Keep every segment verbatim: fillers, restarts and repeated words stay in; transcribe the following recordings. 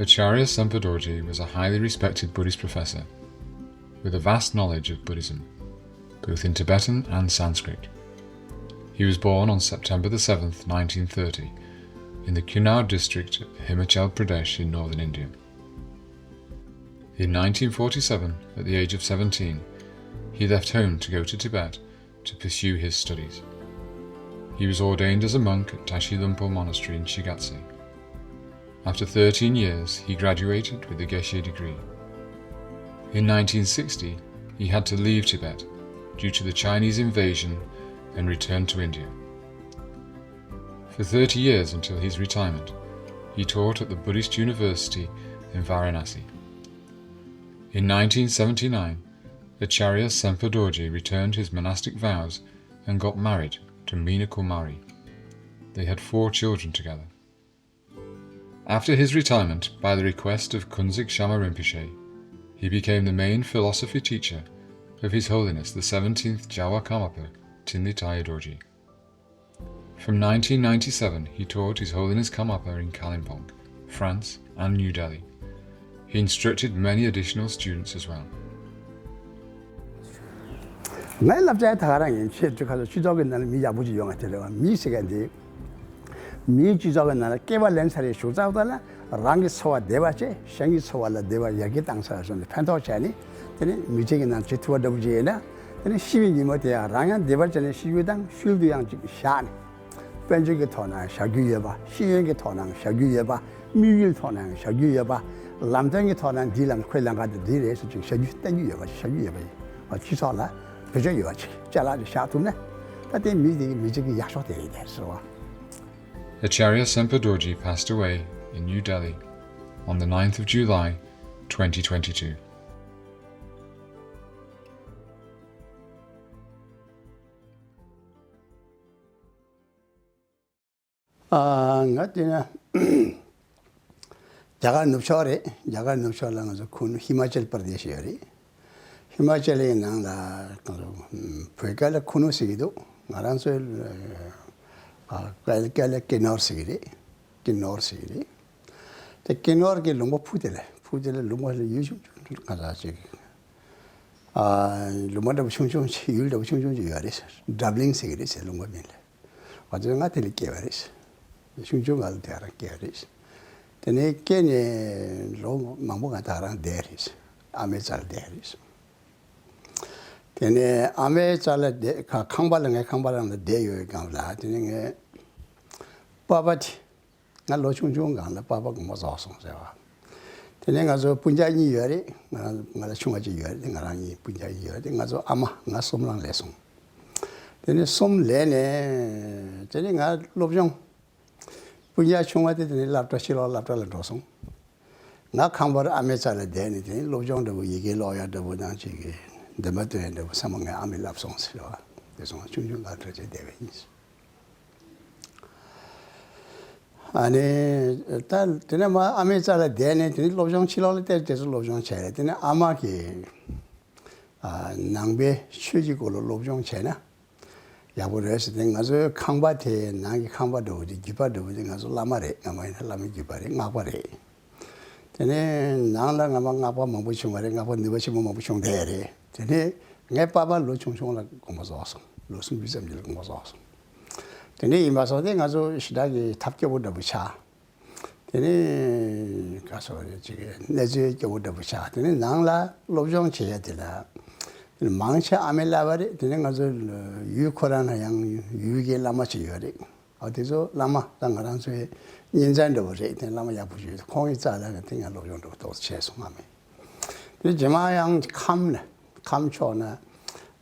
Acharya Sempa Dorji was a highly respected Buddhist professor with a vast knowledge of Buddhism, both in Tibetan and Sanskrit. He was born on September the seventh, nineteen thirty, in the Kinnaur district of Himachal Pradesh in northern India. In nineteen forty-seven, at the age of seventeen, he left home to go to Tibet to pursue his studies. He was ordained as a monk at Tashi Lhunpo Monastery in Shigatse. After thirteen years, he graduated with the Geshe degree. In nineteen sixty, he had to leave Tibet due to the Chinese invasion and returned to India. For thirty years, until his retirement, he taught at the Buddhist University in Varanasi. In nineteen seventy-nine, Acharya Sempa Dorji returned his monastic vows and got married to Meena Kumari. They had four children together. After his retirement, by the request of Kunzig Shama Rinpoche, he became the main philosophy teacher of His Holiness the seventeenth Jawa Karmapa, Tinli Taya Dorji. From nineteen ninety-seven, he taught His Holiness Karmapa in Kalimpong, France, and New Delhi. He instructed many additional students as well. ངའི་བསླབ་བྱ་ད་ག་རང་ཡིན། ཆེས་ཁ་ལ་སྤྱི་ཚོགས་ཀྱི་ནང་ལ་མི་ཡག་པོ་ཅིག་ཡོང་བ་དེ་རེད་བ། མི་ཟེར་མཁན་དེ་མིའི་སྤྱི་ཚོགས་ཀྱི་ནང་ལ་སྐྱེ་བ་ལེན་ཚར་རེ་བཞུགས་ཚར་བ་ལ་རང་གི་འཚོ་བ་བདེ་བ་བྱས། གཞན་གྱི་འཚོ་བ་ལ་བདེ་བ་ཡར་རྒྱས་བཏང་ཚར་བ་སོང་ནས་ཕན་ཐོགས་བྱས་ནས། དེ་ནས་མི་ཚེ་གི་ནང་བྱེད་ཐུབ་པ་འདྲ་པོ་ཅིག་ཡིན་ན། དེ་ནས་ཤི་བའི་ཉིན་མོ་དེ་ཡང་རང་ཡང་བདེ་བར་བྱས་ནས་ཤི་རྒྱུ་དང་། ཤུལ་དུ་ཡང་ཅིག་བཞག་ནས། དཔལ་འབྱོར་གྱི་ཐོག་ནའང་བཞག་རྒྱུ་ཡོད་པ། ཤེས་ཡོན་གྱི་ཐོག་ནའང་བཞག་རྒྱུ་ཡོད་པ། དམིགས་ཡུལ་ཐོག་ནའང་བཞག་རྒྱུ་ཡོད་པ། ལམ་སྟོན་གྱི་ཐོག་ནའང་འདིའི་ལམ་ཁོའི་ལམ་ཁ་དེ་འདི་རེད་ཟེར་ཅིག་བཞག་རྒྱུ་བསྟན་རྒྱུ་ཡོད་པ། བཞག་རྒྱུ་ཡོད་པ་ཡིན། སྤྱི་ཚོགས་ལ་བེད་སྤྱོད་ཡོད་པ་ཅིག་ཅ་ལག་ཅིག་བཞག་ཐུབ་ན། ད་ལྟའི་མི་དེ་གི་མི་ཚེ་གི་ཡག་ཕྱོགས་དེ་རེད་དེ་ཟེར་བ། Acharya Sempa Dorji passed away in New Delhi on the ninth of July, twenty twenty-two. ཨ། ང་དེ་ན་རྒྱ་གར་ནུབ་ཕྱོགས་རེད། རྒྱ་གར་ནུབ་ཕྱོགས་ལ་ང་ཚོ་ཁུ་ནུ་ཧི་མ་ཅལ་པར་དེ་ཤི་ཡོད་རེད། ཧི་མ་ཅལ་ཡི་ནང་ལ་ང་ཚོ་བོད་སྐད་ལ་ཁུ་ནུ་ཟེར་གྱི་འདུག་ང་རང་ཚོའི་ཨ་སྐད་སྐད་ལ་ཀི་ནོར་ཟེར་གྱི་རེད། ཀི་ནོར་ཟེར་གྱི་རེད། དེ་ཀི་ནོར་གྱི་ལུང་པ་ཕུ་དེ་ལ་ཕུ་དེ་ལ་ལུང་པ་ལ་ཡུལ་ཆུང་ཆུང་ང་ཚོ་ཅིག་ཨ་ལུང་པ་འདྲ་པོ་ཆུང་ཆུང་ཅིག་ཡུལ་འདྲ་པོ་ཆུང་ཆུང་ཅིག་ཡོད་རེད། ཌབ་ལིང་ཟེར་གྱི་རེད་ཟེར། ལུང་པ་མིང་ལ། ང་ཚོ་ང་དེ་ལ་སྐྱེས་པ་རེད། ཆུང་ཆུང་ང་ལ་དེ་རང་སྐྱེས་པ་རེད། དེ་ནས་སྐྱེས་ནས་ལོ་མང་པོ་ང་དེ་རང་བསྡད་རེད། ཨ་མའི་རྩ་ལ་བསྡད་རེད། དེ་ནས་ཨ་མའི་རྩ་ལ་བསྡད་ཁ་ཁང་པ་ལ་ངའི་ཁང་པ་རང་ལ་བསྡད་ཡོད་སྒང་ལ། དེ་ནས་ངའི་པ་ཕ་དེ། ང་ལོ་ཆུང་ཆུང་སྒང་ལ་པ་ཕ་དགོངས་པ་རྫོགས་སོང་ཟེར་བ། དེ་ནས་ང་ཚོ་སྤུན་ཀྱག་གཉིས་ཡོད་རེད། ང་རང་ང་ལ་ཆུང་བ་གཅིག་ཡོད་རེད། ང་རང་གཉིས་སྤུན་ཀྱག་གཉིས་ཡོད་རེད། ང་ཚོ་ཨ་མ་ང་གསུམ་རང་ལས་སོང་། དེ་ནས་གསུམ་ལས་ནས་དེ་ནས་ང་སློབ་སྦྱོང་། སྤུན་ཀྱག་ཆུང་བ་དེ་དེ་ནས་སློབ་གྲྭ་ཕྱི་ལོགས་སློབ་གྲྭ་ལ་འགྲོ་སོང་། ང་ཁང་པར་ཨ་མའི་རྩ་ལ་བསྡད་ནས་དེ་ནས་སློབ་སྦྱོང་འདྲ་པོ་ཡི་གེ་ཀློག་ཡག་འདྲ་པོ་དང་ཅིག་གི་འདོན་པ་འདོན་ཡག་འདྲ་པོ་ཚང་མ་ངའི་ཨ་མས་བསླབས་སོང་ཟེར་བ། དེ་སོང་ཆུང་ཆུང་སློབ་གྲྭ་ཆེ་བསྡད་པ་ཡིན། ཨ་ནི་ད་དེ་ནས་མ་ཨ་མའི་རྩ་ལ་བསྡད་ནས་དེ་ནས་སློབ་སྦྱོང་ཕྱི་ལོགས་ལ་གཏེར་དེ་ཚོ་སློབ་སྦྱོང་བྱས་རེད། དེ་ནས་ཨ་མ་གིས་ཨ་ནང་པའི་ཆོས་ཀྱི་སྐོར་ལ་སློབ་སྦྱོང་བྱས་ན་ཡག་པོ་རེད་ཟེར་ཏེ། ང་ཚོའི་ཁང་པ་དེ་ནང་གི་ཁང་པ་འདྲ་པོ་དེ་བརྒྱུད་པ་འདྲ་པོ་དེ་ང་ཚོ་བླ་མ་རེད། སྔ་མ་ཡིན་ན་བླ་མའི་བརྒྱུད་པ་རེད། སྔགས་པ་རེད། དེ་ནས་ནང་ལ་སྔ་མ་སྔགས་པ་མང་པོ་བྱུང་བ་རེད། སྔགས་པ་ནུས་པ་ཆེན་པོ་མང་པོ་བྱུང་བསྡད་རེད། དེ་ནས་ངའི་པ་ཕ་ལོ་ཆུང་ཆུང་ལ་དགོངས་པ་རྫོགས་སོང་། ལོ་སུམ་ཅུ་ཙམ་ཅིག་ལ་དགོངས་པ་རྫོགས་སོང་། དེ་ནས་ཡིན་པ་སོང་སྟེ་ང་ཚོ་ཞེ་དྲག་གི་ཐབས་སྐྱོ་པོ་འདྲ་པོ་ཆགས། དེ་ནས་ག་སོ་རེད་ཅིག་གནས་ཚུལ་སྐྱོ་པོ་འདྲ་པོ་ཆགས། དེ་ནས་ནང་ལ་སློབ་སྦྱོང་བྱེད་ཡ་དེ་ལ་མང་ཆེ་ཨ་མའི་བསླབ་པ་རེད། དེ་ནས་ང་ཚོ་ཡུལ་ཁོ་རང་ན་ཡང་ཡུལ་གྱི་བླ་མ་ཅིག་ཡོད་རེད། ཨ་དེ་ཚོ་བླ་མ་ད་ང་རང་ཚོའི་གཉེན་ཚན་འདྲ་པོ་རེད། དེ་བླ་མ་ཡག་པོ་ཞིག་ཡོད། ཁོང་གི་རྩ་ལ་དེ་ང་སློབ་སྦྱོང་འདྲ་པོ་ཏོག་ཙམ་བྱས་སོང་། ཨ་མས། དེ་རྗེས་མ་ཡང་ཁམས་ནས་ཁམས་ཕྱོགས་ན་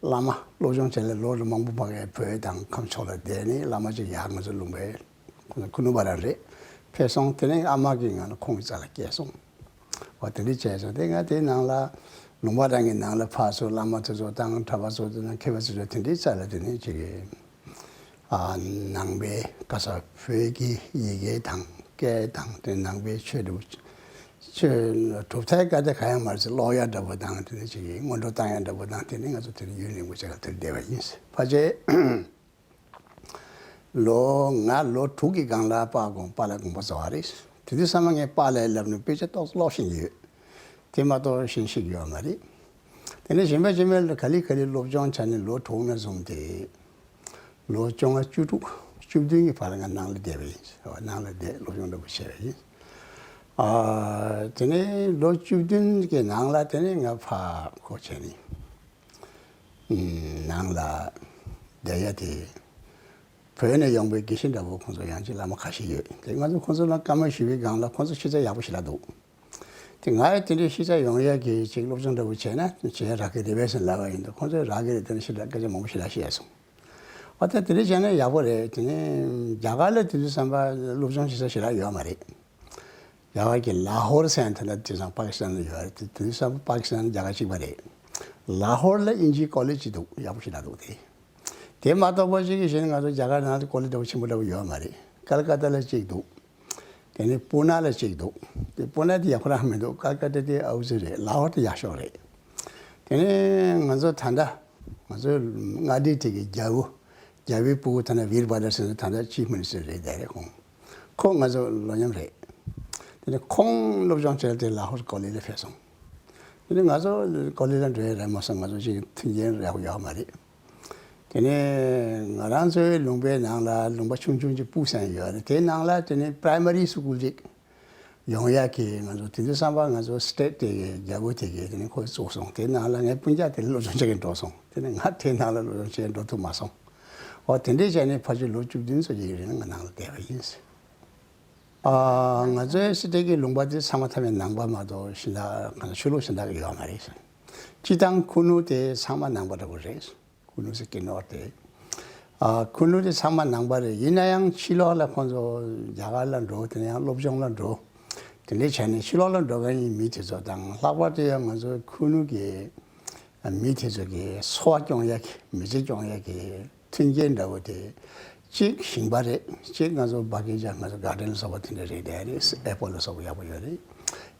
བླ་མ་སློབ་སྦྱོང་བྱས་ལ་ལོ་ལ་མང་པོ་ཕ་གིའི་བོད་དང་ཁམས་ཕྱོགས་ལ་བསྡད་ནས་བླ་མ་ཅིག་ཡར་ང་ཚོ་ལུང་པའི་ཁོ་ན་ཁུ་ནུ་བ་ར་རེད། ཕེབས་སོང་། དེ་ནས་ཨ་མ་གིས་ང་ལ་ཁོང་གི་རྩ་ལ་སྐྱེལ་སོང་། འོ་དེ་འདྲ་བྱས་སོང་། དེ་ང་དེའི་ནང་ལ་ལུང་པ་རང་གི་ནང་ལ་ཕར་ཚུར་བླ་མ་དེ་ཚོ་དང་གྲྭ་པ་ཚོ་དེ་ནང་མཁས་པ་ཚོ་དེ་འདྲའི་རྩ་ལ་དེ་ནས་ཅིག་གི་ཨ་ནང་པའི་ག་ས་བོད་ཀྱི་ཡི་གེ་དང་སྐད་དང་དེ་ནང་པའི་ཆོས་འདྲ་པོ་ཆོས་གྲུབ་མཐའི་བཀའ་དེ་ག་ཡང་མ་རེད་ཟེར་ཀློག་ཡག་འདྲ་པོ་དང་དེ་ནས་ཅིག་གི་སྔོན་འགྲོ་བཏང་ཡག་འདྲ་པོ་དང་དེ་ནས་ང་ཚོ་དེ་ནས་ཡུན་རིང་པོ་ཅིག་ལ་དེར་བསྡད་པ་ཡིན། ཕལ་ཆེར་ལོ་ང་ལོ་དྲུག་གི་སྒང་ལ་པ་དགོངས་པ་ལ་དགོངས་པ་རྫོགས་པ་རེད། དེ་དུས་ཙམ་པ་ངས་པཱ་ལགས་ལབ་ནས་དཔེ་ཆ་ཏོག་ཙམ་ཀློག་ཤེས་ཀྱི་ཡོད། དེ་མ་གཏོགས་གཞན་ཤེས་ཀྱི་ཡོད་མ་རེད། དེ་ནས་གཞན་པ་གཞན་པའི་ག་ལེ་ག་ལེ་སློབ་སྦྱོང་བྱས་ནས་ལོ་དྲུག་ནས་བཟུང་སྟེ། ལོ་བཅོ་ལྔ་བཅུ་དྲུག་བཅུ་བདུན་གྱི་བར་ང་ནང་ལ་བསྡད་པ་ཡིན། ནང་ལ་བསྡད་སློབ་སྦྱོང་འདྲ་པོ་བྱས་པ་ཡིན། ཨ། དེ་ནས་ལོ་བཅུ་བདུན་གྱི་ནང་ལ་དེ་ནས་ང་ཕར་ཁོ་བྱས་ནས་ནང་ལ་བསྡད་ཡ་དེ། བོད་ནས་ཡོང་པའི་དགེ་བཤེས་འདྲ་པོ་ཁོང་ཚོ་ཡང་ཅིག་བླ་མ་ཁ་ཤས་ཡོད། དེ་ང་ཚོ་ཁོང་ཚོ་ལ་བཀའ་མོལ་ཞུ་བའི་སྒང་ལ་ཁོང་ཚོ་ཤེས་ཚད་ཡག་པོ་ཞེ་དྲག་འདུག་དེ་ང་ཡང་དེ་འདྲའི་ཤེས་ཚད་ཡོང་ཡས་ཀྱི་ཅིག་སློབ་སྦྱོང་འདྲ་པོ་བྱས་ན་བྱེད་ཡ་རག་གི་རེད་པས་ཟེར་ལབ་པ་ཡིན་དུས་ཁོང་ཚོས་རག་གི་རེད། དེ་ནས་ཞེ་དྲག་སྐད་ཆ་མང་པོ་ཞེ་དྲག་བཤད་སོང་། འོ་ད་དེ་འདྲ་བྱས་ན་ཡག་པོ་རེད། དེ་ནས་རྒྱ་གར་ལ་དེ་དུས་ཙམ་པ་སློབ་སྦྱོང་བྱེད་ས་ཞེ་དྲག་ཡོད་མ་རེད། རྒྱ་གར་གྱི་ལ་ཧོར་ཟེར་མཁན་དེ་ལ་དེ་ཙམ་པ་ཀི་སི་ཐན་ལ་ཡོད་རེད། དེ་དུས་ཙམ་པ་ཀི་སི་ཐན་རྒྱ་གར་གཅིག་པ་རེད། ལ་ཧོར་ལ་དབྱིན་ཇིའི་ཀོ་ལེཇ་ཅིག་འདུག་ཡག་པོ་ཞེ་དྲག་འདུག་དེ། དེ་མ་གཏོགས་པ་ཅིག་གི་གཞན་ང་ཚོ་རྒྱ་གར་ནང་དུ་ཀོ་ལེཇ་འདྲ་པོ་ཆེན་པོ་འདྲ་པོ་ཡོད་མ་རེད། ཀལ་ཀ་ཏ་ལ་གཅིག་འདུག་དེ་ནས་པུ་ན་ལ་གཅིག་འདུག་དེ་པུ་ན་དེ་ཡག་པོ་རང་མི་འདུག་ཀལ་ཀ་ཏ་དེ་ཨའུ་ཙི་རེད། ལ་ཧོར་དེ་ཡག་ཤོས་རེད། དེ་ནས་ང་ཚོ་ད་ལྟ་ང་ཚོའི་མངའ་སྡེ་དེ་གི་རྒྱལ་པོ། རྒྱལ་པོའི་སྤུ་གུ་ད་ལྟ་ཝིར་བྷ་དར་ཟེར་ན་ད་ལྟ་ཅིཕ་མི་ནི་སི་ཊར་རེད། དེ་རེད་ཁོང་། ཁོང་ང་ཚོ་ལོ་མཉམ་རེད། དེ་ནས་ཁོང་སློབ་སྦྱོང་བྱས་ཏེ་ལ་ཧོར་ཀོ་ལེ་ལ་ཕེབས་སོང་། དེ་ནས་ང་ཚོ་ཀོ་ལེ་ལ་འགྲོ་ཡ་རེད་མ་སོང་། ང་ཚོ་ཅིག་མཐུན་རྐྱེན་ཡག་པོ་ཡོད་མ་རེད། དེ་ནས་ང་རང་ཚོའི་ལུང་པའི་ནང་ལ་ལུང་པ་ཆུང་ཆུང་ཅིག་སྤུག་ཟེར་ཡོད་རེད། དེའི་ནང་ལ་དེ་ནས་པ་རའི་མ་རི་སི་ཀུལ་ཅིག་ཡོང་ཡ་གི་ང་ཚོ་དེ་དུས་ཙམ་པ་ང་ཚོ་སི་ཊེཊ་དེ་གི་རྒྱལ་པོ་དེ་གིས་དེ་ནས་ཁོ་བཙུགས་སོང་། དེའི་ནང་ལ་ངའི་སྤུན་ཀྱག་དེ་སློབ་སྦྱོང་བྱེད་མཁན་འགྲོ་སོང་། དེ་ནས་ང་དེའི་ནང་ལ་སློབ་སྦྱོང་བྱེད་མཁན་འགྲོ་ཐུབ་མ་སོང་། འོ་དེ་འདྲས་བྱས་ནས་ཕལ་ཆེར་ལོ་བཅུ་བདུན་ཙམ་ཅིག་ཡིན་ན་ང་ནང་ལ་བསྡད་པ་ཡིན། ཨ། ང་ཚོའི་སི་ཊེཊ་གི་ལུང་པ་དེ་ཚང་མ་ཐམས་ཅད་ནང་པ་མ་གཏོགས་གཞན་དག་གང་ཆོས་ལུགས་གཞན་དག་ཡོད་མ་རེད། སྤྱིར་བཏང་ཁུ་ནུ་དེ་ཚང་མ་ནང་པ་འདྲ་པོ་རེད། ཁུ་ནུ་ཟེར་གྱི་ནོར་དེ། ཨ། ཁུ་ནུ་དེ་ཚང་མ་ནང་པ་རེད། ཡིན་ན་ཡང་ཕྱི་ལོགས་ལ་ཁོང་ཚོ་རྒྱ་གར་ལ་འགྲོ། དེ་ནས་ཡང་སློབ་སྦྱོང་ལ་འགྲོ། དེ་འདྲས་བྱས་ནས་ཕྱི་ལོགས་ལ་འགྲོ་མཁན་གྱི་མི་དེ་ཚོ་དང་། ལྷག་པར་དུ་ཡང་ང་ཚོའི་ཁུ་ནུ་གི་མི་དེ་ཚོ་གི་འཚོ་བ་སྐྱོང་ཡ་གི་མི་ཚེ་སྐྱོང་ཡ་གི་མཐུན་རྐྱེན་འདྲ་བོ་དེ། གཅིག་ཞིང་པ་རེད། གཅིག་ང་ཚོ་སྦ་གི་ཇ། ང་ཚོ་གྷར་ཌེན་ལ་སོགས་པ་དེ་འདྲ་རེད། དེ་རེད། ཨེ་པལ་ལ་སོགས་པ་ཡག་པོ་ཡོད་རེད།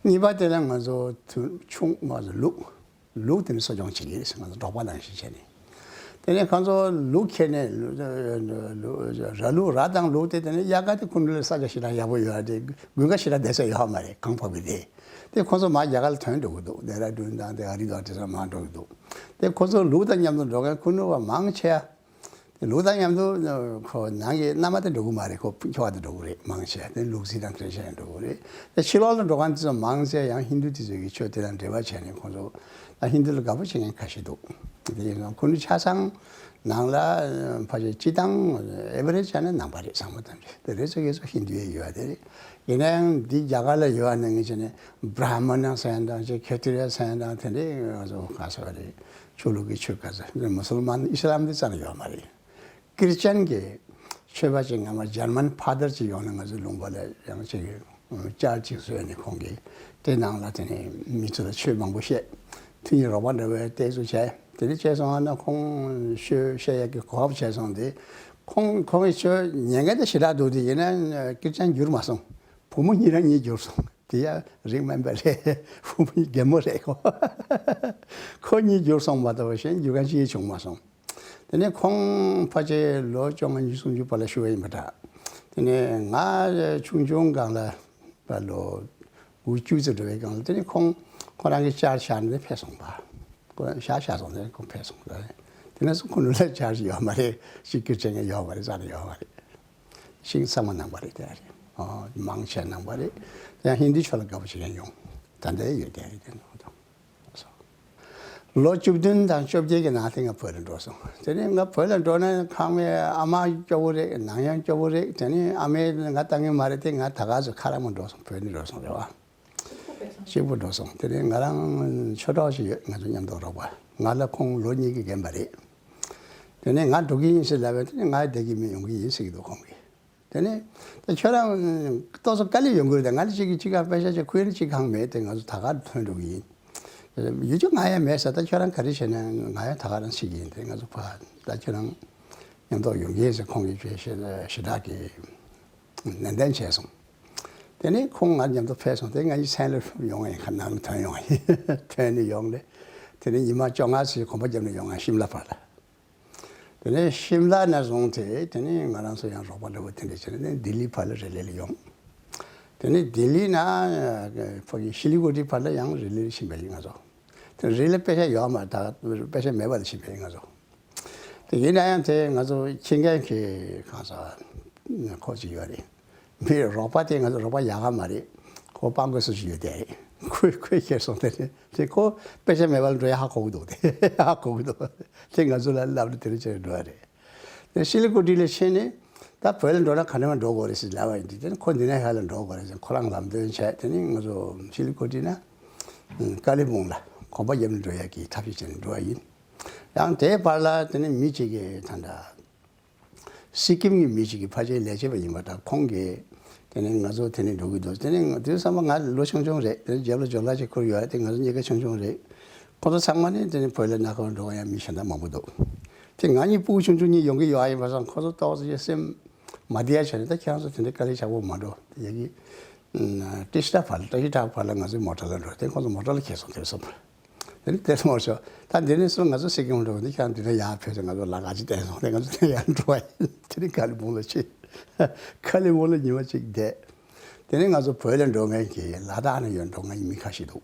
གཉིས་པ་དེ་ལ་ང་ཚོ་ཐུ་ཆུང་ང་ཚོ་ལུག་ལུག་དེ་ནས་གསོ་སྐྱོང་བྱེད་ཀྱི་རེད། ང་ཚོ་འབྲོག་པ་ནང་བཞིན་བྱས་ནས། དེ་ནས་ཁོང་ཚོ་ལུག་ཁྱེར་ནས་ལུ་ལུ་ར་ལུག་ར་དང་ལུག་དེ། དེ་ནས་དབྱར་ཁ་དེ་ཁུ་ནུ་ལ་ས་ཆ་ཞེ་དྲག་ཡག་པོ་ཡོད་རེད། དགུན་ཁ་ཞེ་དྲག་བསྡད་ས་ཡོད་མ་རེད། གངས་ཕོག་གི་རེད། དེ་ཁོང་ཚོ་མར་རྒྱ་གར་ལ་ཐོན་འགྲོ་གི་འདུག་ཌེ་ར་ཌུན་དང་དེ་ཧ་རི་དྭར་དེ་ཚོ་མར་འགྲོ་གི་འདུག་དེ་ཁོ་ཚོ་ལུག་དང་མཉམ་དུ་འགྲོ་མཁན་ཁུ་ནུ་བ་མང་ཆེ་བ། དེ་ལུག་དང་མཉམ་དུ་ཁོ་ནང་གི་མནའ་མ་དེ་འགྲོ་གི་མ་རེད། ཁོ་ཁྱོ་ག་དེ་འགྲོ་གི་རེད། མང་ཆེ་བ་དེ་ལུག་རྫི་དང་དེ་འདྲ་བྱས་ནས་འགྲོ་གི་རེད། དེ་ཕྱི་ལོགས་ལ་འགྲོ་མཁན་དེ་ཚོ་མང་ཆེ་ཡང་ཧིན་དུ་དེ་ཚོ་གི་ཆོས་དེ་དང་འབྲེལ་བ་བྱས་ནས་ཁོ་ཚོ་ད་ཧིན་དུ་ལ་དགའ་པོ་བྱེད་མཁན་ཁ་ཤས་འདུག་དེ་ཡིན་ཙང་ཁུ་ནུ་ཆ་ཚང་ནང་ལ་ཕལ་ཆེར་སྤྱིར་བཏང་ཨེ་ཝ་རེཇ་བྱས་ན་ནང་པ་རེད། ཚང་མ་ཐམས་ཅད་དེ་རེད། ཚོ་གི་ཚོ་ཧིན་དུ་ཡི་ཡོད་དེ་རེད། ཡིན་ན་ཡང་འདི་རྒྱ་གར་ལ་ཡོད་པ་ནང་བཞིན་བྱས་ནས་བྷ་ར་མ་ན་ཟེར་མཁན་དང་ཅིག་ཁེ་ཏི་ར་ཟེར་མཁན་དང་དེ་འདྲའི་ང་ཚོ་ག་ཟེར་བ་རེད། ཆོས་ལུགས་ཀྱི་ཆོས་ག་ཟེར། མུ་སུལ་མན་ཨི་སི་ལམ་འདི་རྩ་ནས་ཡོད་མ་རེད། ཀིར་ཅན་གྱི་ཆོས་པ་ཅིག་སྔ་མ་ཇར་མན་ཕ་དར་ཅིག་ཡོང་ནས་ང་ཚོའི་ལུང་པ་ལ་ཡང་ཅིག་ཅར་ཅིག་བཟོས་ནས་ཁོང་གིས་དེ་ནང་ལ་དེ་ནས་མི་ཚོ་ལ་ཆོས་མང་པོ་བཤད། མཐུན་རྐྱེན་རོགས་པ་འདྲ་བའི་ཏོག་ཙམ་བྱས། དེ་ནས་བྱས་སོང་ན་ཁོང་ཆོས་བཤད་ཡག་གི་གོ་སྐབས་བྱས་སོང་སྟེ། ཁོང་ཁོང་གི་ཆོས་ཉན་མཁན་དེ་ཞེ་དྲག་འདུག་དེ་ཡིན་ན་ཀིར་ཅན་འགྱུར་མ་སོང་། བུ་མོ་གཉིས་རང་གཉིས་འགྱུར་སོང་། དེ་ཡང་རིགས་དམན་པ་རེད། བུ་མོ་རྒན་མོ་རེད་ཁོ། ཁོ་གཉིས་འགྱུར་སོང་མ་གཏོགས་གཞན་འགྱུར་མཁན་ཅིག་བྱུང་མ་སོང་། དེ་ནས་ཁོང་ཕལ་ཆེར་ལོ་བཅོ་ལྔ་ཉི་ཤུ་སུམ་ཅུ་བར་ལ་བཞུགས་པ་ཡིན་པ་འདྲ། དེ་ནས་ང་ཆུང་ཆུང་སྒང་ལ་ཕར་ལོ་དགུ་བཅུ་ཙམ་འགྲོ་བའི་སྒང་ལ་དེ་ནས་ཁོང་ཁོ་རང་གི་ཅར་བཞག་ནས་ཕེབས་སོང་པ། ཁོ་རང་བཞག་བཞག་སོང་། དེ་ནས་ཁོང་ཕེབས་སོང་། དེ་ནས་ཁོ་ནུ་ལ་ཅར་ཡོད་མ་རེད། ཅིག་ཀིར་ཅན་ཡོད་མ་རེད། རྩ་ནས་ཡོད་མ་རེད། ཤིང་ཚང་མ་ནང་པ་རེད། དེ་རེད། ཨོ། མང་ཆེ་ནང་པ་རེད། ཡང་ཧིན་དུའི་ཆོས་ལ་དགའ་པོ་བྱེད་མཁན་ཡོང་། ད་ལྟ་ཡོད་དེ་རེད། དེ་ནང་དུ་ལོ་བཅུ་བདུན་དང་བཅོ་བརྒྱད་ཀྱི་ནང་དེ་ང་བོད་ལ་འགྲོ་སོང་། དེ་ནས་ང་བོད་ལ་འགྲོ་ནས་ཁང་པའི་ཨ་མ་སྐྱོ་པོ་རེད། ནང་ཡང་སྐྱོ་པོ་རེད། དེ་ནས་ཨ་མས་ང་ལྟ་མཁན་མ་རེད་དེ། ང་ད་ག་ཚོད་ཁ་རག་མ་འགྲོ་སོང་། བོད་ནས་འགྲོ་སོང་རེད་བ། གཅིག་པུ་འགྲོ་སོང་། དེ་ནས་ང་རང་ཆོས་གྲོགས་ཤིག་ཡོད། ང་ཚོ་མཉམ་དུ་རོགས་པ། ང་ལ་ཁོང་ལོ་གཉིས་ཀྱིས་རྒན་པ་རེད། དེ་ནས་ང་འགྲོ་གི་ཡིན་ཟེར་ལབ་པས། དེ་ནས་ང་བསྡད་ཀྱི་མི་ཡོང་གི་ཡིན་ཟེར་གྱི་འདུག་ཁོང་གིས། དེ་ནས་ད་ཁྱོད་རང་ཏོག་ཙམ་དཀའ་ལས་ཡོང་གི་རེད་ད། ང་ལ་གཅིག་གིས་གཅིག་ག་པེ་ཤ་ཅིག་ཁུར་ཡ་གཅིག་གང་མེད་དེ། ང་ཚོ་ད་ག་ཐོན་འགྲོ་གི་ཡིན། ཡུལ་ལྗོངས་ང་ཡང་མེད་ཟེར། ད་ཁྱོད་རང་ག་རེ་བྱས་ན་ང་ཡང་ད་ག་རང་ཤི་གི་ཡིན་དེ། ང་ཚོ་ཕ་ད་ཁྱོད་རང་མཉམ་དུ་ཡོང་གི་ཡིན་ཟེར་ཁོང་གིས་བྱས་ཞེ་ཞེ་དྲག་གི་ནན་ཏན་བྱས་སོང་། དེ་ནས་ཁོང་ང་མཉམ་དུ་ཕེབས་སོང་། དེ་ང་གཉིས་མཚན་ལ་ཡོང་བ་ཡིན། ཁ་ནང་ལ་ཐོན་ཡོང་བ་ཡིན། ཐོན་ནས་ཡོང་ནས་དེ་ནས་ཉི་མ་བཅོ་ལྔ་ཙམ་གོམ་པ་བརྒྱབ་ནས་ཡོང་ང་། ཤིམ་ལ་བར་ལ། དེ་ནས་ཤིམ་ལ་ནས་བཟུང་སྟེ་དེ་ནས་ང་རང་ཚོ་ཡང་རོགས་པ་འདྲ་པོ་དེ་འདྲ་བྱས་ནས་ལྡི་ལི་བར་ལ་རེ་ལེ་ལ་ཡོང་། དེ་ནས་ལྡི་ལི་ན་ཕ་གི་ཤི་ལི་གོ་ཏི་བར་ལ་ཡང་རི་ལི་ཕྱིན་པ་ཡིན་ང་ཚོ། དེ་རི་ལ་པེ་ཤ་ཡོད་མ་རེད། ད་པེ་ཤ་མེད་པ་ལ་ཕྱིན་པ་ཡིན་ང་ཚོ། དེ་ཡིན་ན་ཡང་དེ་ང་ཚོ་ཁྱི་རྒན་གྱི་གང་ཟག་ཁོ་ཅིག་ཡོད་རེད། མི་རོགས་པ་དེ་ང་ཚོ་རོགས་པ་ཡག་ག་མ་རེད། ཁོ་སྤང་དགོས་སུ་ཞིག་ཡོད་དེ་རེད། ཁོས་ཁོས་ཁྱེར་སོང་དེ་རེད། དེ་ཁོ་པེ་ཤ་མེད་པ་ལ་འགྲོ་ཡ་ཧ་གོ་གི་འདུག་དེ་ཧ་གོ་གི་འདུག་དེ་ང་ཚོ་ལ་ལབ་ལ་དེ་རིང་ཆེར་འགྲོ་བ་རེད། དེ་ཤི་ལི་གོ་ཏི་ལ་ཕྱིན་ནས་ད་བོད་ལ་འགྲོ་ན་ག་ནས་མ་འགྲོ་དགོས་རེད་ཟེར་ལབ་པ་ཡིན་དུས། དེ་ནི་ཁོ་འདི་ནས་ཧ་ལ་འགྲོ་དགོས་རེད་ཟེར་ཁོ་རང་ལམ་སྟོན་བྱས། དེ་ནི་ང་ཚོ་ཤི་ལི་གོ་ཏི་ན་ཀ་ལི་བོང་ལ་གོམ་པ་བརྒྱབ་ནས་འགྲོ་ཡ་གི་ཐབས་ཤེས་བྱས་ནས་འགྲོ་བ་ཡིན། ཡང་དེའི་བར་ལ་དེ་ནི་མི་གཅིག་གིས་ད་ལྟ་སི་ཀིམ་གྱི་མི་གཅིག་གིས་ཕལ་ཆེར་ལས་བྱེད་པ་ཡིན་པ་འདྲ། ཁོང་གིས་དེ་ནི་ང་ཚོ་དེ་ནས་འགྲོ་གི་འདུག་དེ་ནི་དུས་ཙམ་པ་ང་ལོ་ཆུང་ཆུང་རེད། དེ་ནི་རྒྱབ་ལ་ཇོ་ལགས་ཅིག་ཁུར་ཡོད་དེ། ང་ཚོ་གཉིས་ཀ་ཆུང་ཆུང་རེད། ཁོ་ཚོ་ཚང་མ་ནི་དེ་ནི་བོད་ལ་སྣ་ཁ་འགྲོ་ག་ཡང་མི་གཞན་དག་མང་པོ་འདུག་དེ་ང་གཉིས་སྤུ་གུ་ཆུང་ཆུང་གཉིས་ཡོང་གི་ཡོད་ཨ་ཡིན་པ་སང་ཁོ་ཚོ་ཏོག་ཙམ་སེམས་མ་བདེ་ཡ་བྱས་ནས། ད་ཁྱེད་རང་ཚོ་དེ་འདྲའི་དཀའ་ལས་ཁག་པོ་མ་འགྲོ། དེ་ཡ་གི་ཏི་ཤི་ཏ་བར་ལ་ཏི་ཤི་ཏ་བར་ལ་ང་ཚོའི་མོ་ཊ་ལ་འགྲོ། དེ་ཁོ་ཚོ་མོ་ཊ་ལ་འཁྱེར་སོང་། དེ་སོང་། དེ་ནི་དེ་མོ་ཤོག་ད་འདི་ནས་སུ་ང་ཚོ་སི་ཀིམ་འགྲོ་གི་འདུག་ཁྱེད་རང་འདི་ནས་ཡར་ཕེབས་ཏེ་ང་ཚོ་ལ་ག་ཅིག་བསྟན་སོང་། དེ་ང་ཚོ་དེ་ཡར་འགྲོ་བ་ཡིན། དེ་ནི་ཀ་ལི་བོང་ལ་ཕྱིན། ཀ་ལི་བོང་ལ་ཉི་མ་གཅིག་བསྡད། དེ་ནས་ང་ཚོ་བོད་ལ་འགྲོ་མཁན་གྱི་ལ་དྭགས་ནས་ཡོང་འགྲོ་མཁན་གྱི་མི་ཁ་ཤས་འདུག་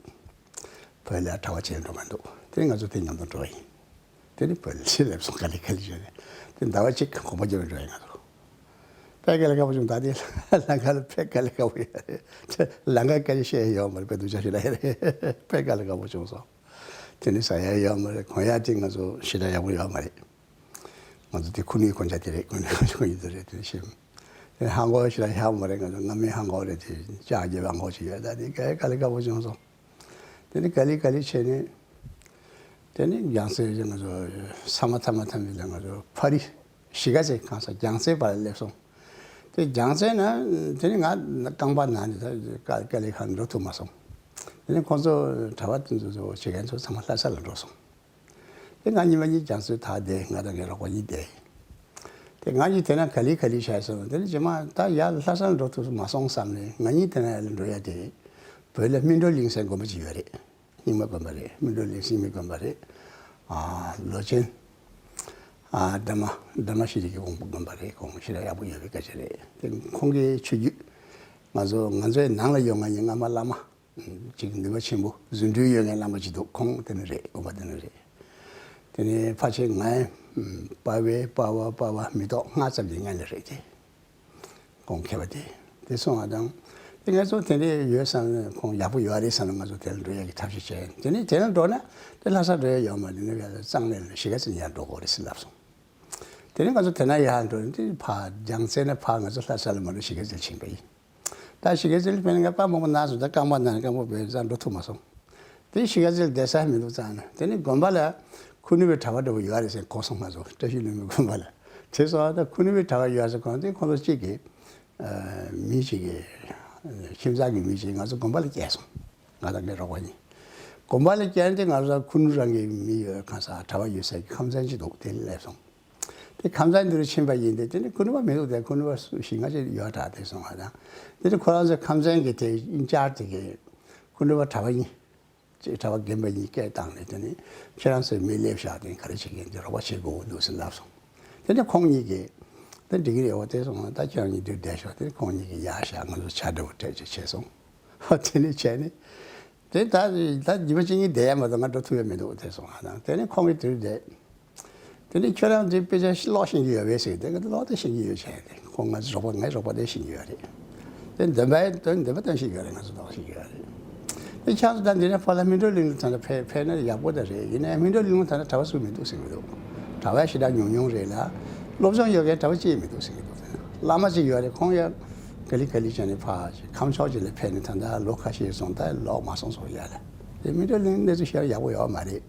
བོད་ལ་གྲྭ་པ་བྱེད་འགྲོ་མཁན་འདུག་དེ་ནས་ང་ཚོ་དེ་མཉམ་དུ་འགྲོ་བ་ཡིན། དེ་ནས་བོད་ལ་ཕྱིར་སླེབས་སོང་། ཀ་ལི་ཀ་ལི་བྱས་ནས། དེ་ཟླ་བ་གཅིག་གོམ་པ་རྒྱབ་ནས་འགྲོ་ཡིན་ང་ཚོ། དཔེ་དཀའ་ལས་ཁག་པོ་བྱུང་། ད་དེ་ལམ་ཁ་ལ་དཔེ་དཀའ་ལས་ཁག་པོ་ཡོད་རེད། ལམ་ཁ་སྐད་ཆ་བཤད་ཡ་ཡོད་མ་རེད། དཔེ་སྡུག་ཅག་ཞིག་ལ་ཡ་རེད། དཔེ་དཀའ་ལས་ཁག་པོ་བྱུང་སོང་། དེ་ནས་ཟ་ཡ་ཡོད་མ་རེད། གོན་ཡ་དེ་ང་ཚོ་ཞེ་དྲག་ཡག་པོ་ཡོད་མ་རེད། ང་ཚོ་དེ་ཁུ་ནུའི་གོན་ཆ་དེ་རེད། ཁུ་ནུའི་གོན་ཆ་ཡིན་དུ་རེད། དེ་ནས་ཤེས། དེ་ནས་ཧང་གོ་ཞེ་དྲག་ཡག་པོ་མ་རེད། ང་ཚོ་སྔ་མའི་ཧང་གོ་རེད། དེ་ལྕགས་རྒྱབ་ཧང་གོ་ཞིག་ཡོད། ད་དེ་དཀའ་ལས་ཁག་པོ་བྱུང་སོང་། དེ་ནས་ཀ་ལི་ཀ་ལི་བྱས་ནས། དེ་ནས་རྒྱལ་སའི་ང་ཚོ་ས་མ་ཐ་མ་ཐ་མི་ལ་ང་ཚོ་ཕ་རི་གཞིས་ཀ་རྩེ་གང་ས་རྒྱལ་སའི་བར་ལ་སླེབས་སོང་། དེ་རྒྱལ་སའི་ན་དེ་ནས་ང་རྐང་པ་ན་ནས་ད་ཀ་ཀ་ལི་ཁ་འགྲོ་ཐུབ་མ་སོང་། དེ་ནས་ཁོང་ཚོ་གྲྭ་པ་དེ་ཚོ་བྱེད་མཁན་ཚོ་ཚང་མ་ལྷ་ས་ལ་འགྲོ་སོང་། དེ་ང་གཉིས་པ་གཉིས་རྒྱལ་སའི་ཐག་བསྡད། ང་དང་ངའི་རོགས་པ་གཉིས་བསྡད། དེ་ང་གཉིས་དེ་ན་ག་ལེ་ག་ལེ་བྱས་སོང་། དེ་ནས་རྗེས་མ་ད་ཡར་ལྷ་སར་འགྲོ་ཐུབ་མ་སོང་བསམ་ནས། ང་གཉིས་དེ་ན་ཡར་ལ་འགྲོ་ཡ་དེ་བོད་ལ་སྨིན་གྲོལ་གླིང་ཟེར་དགོན་པ་ཅིག་ཡོད་རེད། རྙིང་མ་དགོན་པ་རེད། སྨིན་གྲོལ་གླིང་རྙིང་མའི་དགོན་པ་རེད། ཨ་ལོ་ཆེན་ཨ་དྷརྨ་དྷརྨ་ཤྲཱི་གི་དགོན་པ་དགོན་པ་རེད། ཁོང་ཞེ་དྲག་ཡག་པོ་ཡོད་པའི་སྐད་ཆ་རེད། དེ་ཁོང་གི་ཆོས་བརྒྱུད་ང་ཚོ་ང་ཚོའི་ནང་ལ་ཡོད་མཁན་གྱི་སྔ་མ་བླ་མ་ཅིག་ནུས་པ་ཆེན་པོ་རྫུ་འཕྲུལ་ཡོད་མཁན་བླ་མ་ཅིག་འདུག་ཁོང་དེ་ནས་རེད། དགོན་པ་དེ་ནས་རེད། དེ་ནས་ཕལ་ཆེར་ང་ཡང་པ་ཝེ་པ་ཝ་པ་ཝ་མི་ཐོག་ལྔ་ཙམ་གྱི་སྔོན་ལ་རེད་དེ། ཁོང་མཁས་པ་དེ་དེ་སོང་བ་དང་། དེ་ང་ཚོ་དེ་འདྲས་ཡོད་བསམ་ནས། ཁོང་ཡག་པོ་ཡོད་རེད་བསམ་ནས་ང་ཚོ་དེ་ལ་འགྲོ་ཡག་གི་ཐབས་ཤེས་བྱས། དེ་ནས་དེ་ལ་འགྲོ་ན་དེ་ལྷ་ས་འགྲོ་ཡག་ཡོད་མ་རེད། དེ་ནས་ཡར་གཙང་གླེ་ལ་གཞིས་ཀ་རྩེ་ནས་ཡར་འགྲོ་དགོས་རེད་ཟེར་ལབ་སོང་། དེ་ནས་ང་ཚོ་དེ་ན་ཡར་འགྲོ་ནས་དེ་ཕར་རྒྱལ་སའི་ནས་ཕར་ང་ཚོ་ལྷ་ས་ལ་མ་འགྲོ་གཞིས་ཀ་རྩེ་ལ་ཕྱིན་པ་ཡིན། ད་གཞིས་ཀ་རྩེ་ལ་ཕེབས་ནས་ང་དཔའ་མང་པོ་ན་སོང་། ད་རྐང་པ་ན་ནས་རྐང་པ་བོས་ཙང་འགྲོ་ཐུབ་མ་སོང་། དེ་གཞིས་ཀ་རྩེ་ལ་བསྡད་ས་མི་འདུག་ཙང་ན། དེ་ནས་དགོན་པ་ལ་ཁུ་ནུ་བའི་གྲྭ་པ་འདྲ་པོ་ཡོད་རེད་ཟེར་གོ་སོང་ང་ཚོ། བཀྲ་ཤིས་ལྷུན་པོའི་དགོན་པ་ལ། དེ་སོང་ཙང་ཁུ་ནུ་བའི་གྲྭ་པ་ཡོད་ཟེར་གོ་སོང་། དེ་ཁོང་ཚོ་གཅིག་གིས་ཨ་མི་གཅིག་གིས་ཁྱིམ་ཚང་གི་མི་གཅིག་ང་ཚོ་དགོན་པ་ལ་བསྐྱལ་སོང་། ང་དང་ངའི་རོགས་པ་གཉིས་དགོན་པ་ལ་བསྐྱལ་ནས། དེ་ང་ཚོ་ཁུ་ནུ་རང་གི་མི་ཡོད་གང་ས་གྲྭ་པ་ཡོད་སའི་ཁང་ཚན་ཅིག་འདུག་དེ་ལ་སླེབས་སོང་། དེ་ཁང་ཚན་འདི་རུ་ཕྱིན་པ་ཡིན་ཏེ། དེ་ནི་ཁུ་ནུ་བ་མི་འདུག་དེ་ཁུ་ནུ་བ་སུ་ཞིག་ང་ཅིག་ཡོད་དྲག་དེ་སོང་ང་དང་། དེ་ནི་ཁོ་རང་ཚོའི་ཁང་ཚན་གྱི་དེ་ཨིན་ཅར་ཇི་དེ་གིས་ཁུ་ནུ་བ་གྲྭ་པ་གཉིས་ཅིག་གྲྭ་པ་རྒན་པ་གཉིས་སྐད་བཏང་ནས། དེ་ནི་ཁྱེད་རང་ཚོའི་མི་སླེབས་ཤག་དེ་ག་རེ་བྱེད་མཁན་དེ་རོགས་པ་བྱེད་དགོས་འདུག་ཟེར་ལབ་སོང་། དེ་ནི་ཁོང་གཉིས་ཀྱིས་དེ་འགྲིག་གི་རེད། འོ་དེ་སོང་ང་ད་ཁྱེད་རང་གཉིས་འདིར་བསྡད་ཤོག་དེ་ཁོང་གཉིས་ཀྱིས་ཡར་བཞག་ང་ཚོ་ཇ་འདྲ་པོ་སྤྲད་ཅིག་བྱས་སོང་། དེ་ནས་བྱས་ནས། དེ་ད་ད་ཉི་མ་གཅིག་གཉིས་བསྡད་ཡ་མ་གཏོགས་ང་འགྲོ་ཐུབ་ཡ་མི་འདུག་དེ་སོང་ང་དང་། དེ་ནས་ཁོང་གིས་དེར་བསྡད། དེ་ནས་ཁྱོད་རང་དེ་དཔེ་ཆ་ཀློག་ཤེས་ཀྱི་ཡོད་པས་ཟེར། དེ་ང་ཀློག་དེ་ཤེས་ཀྱི་ཡོད་བྱས་ཏེ། ཁོང་ང་ཚོ་རོགས་པ་ངའི་རོགས་པ་དེ་ཤེས་ཀྱི་ཡོད་རེད། དེ་འདོན་པ་དེ་འདོན་པ་འདོན་ཤེས་ཀྱི་ཡོད་རེད། ང་ཚོ་ཀློག་ཤེས་ཀྱི་ཡོད་རེད། དེ་ཁྱེད་ཚོ་ད་འདི་ནས་ཕར་ལ་སྨིན་གྲོལ་གླིང་ལ་ད་ལྟ་ཕེབས་ཕེབས་ན་ཡག་པོ་ད་རེད། ཡིན་ནའི་སྨིན་གྲོལ་གླིང་ལ་ད་ལྟ་གྲྭ་པ་ཚོ་མི་འདུག་ཟེར་གྱི་འདུག་གྲྭ་པ་ཞེ་དྲག་ཉུང་ཉུང་རེད་ལ། སློབ་སྦྱོང་ཡོད་མཁན་གྲྭ་པ་གཅིག་མི་འདུག་ཟེར་གྱི་འདུག་བླ་མ་གཅིག་ཡོད་རེད། ཁོང་ཡང་ག་ལེ་ག་ལེ་བྱས་ནས་ཕར་ཁམས་ཕྱོགས་གཅིག་ལ་ཕེབས་ནས་ད་ལྟ་ལོ་ཁ་ཤས་སོང་། ད་ལོག་མ་སོང་སོང་ཡ་ལ། དེ་སྨིན་གྲོལ་གླིང་གནས་ཚུལ་ཤེས་ཡག་པོ་ཡོད་མ་རེད།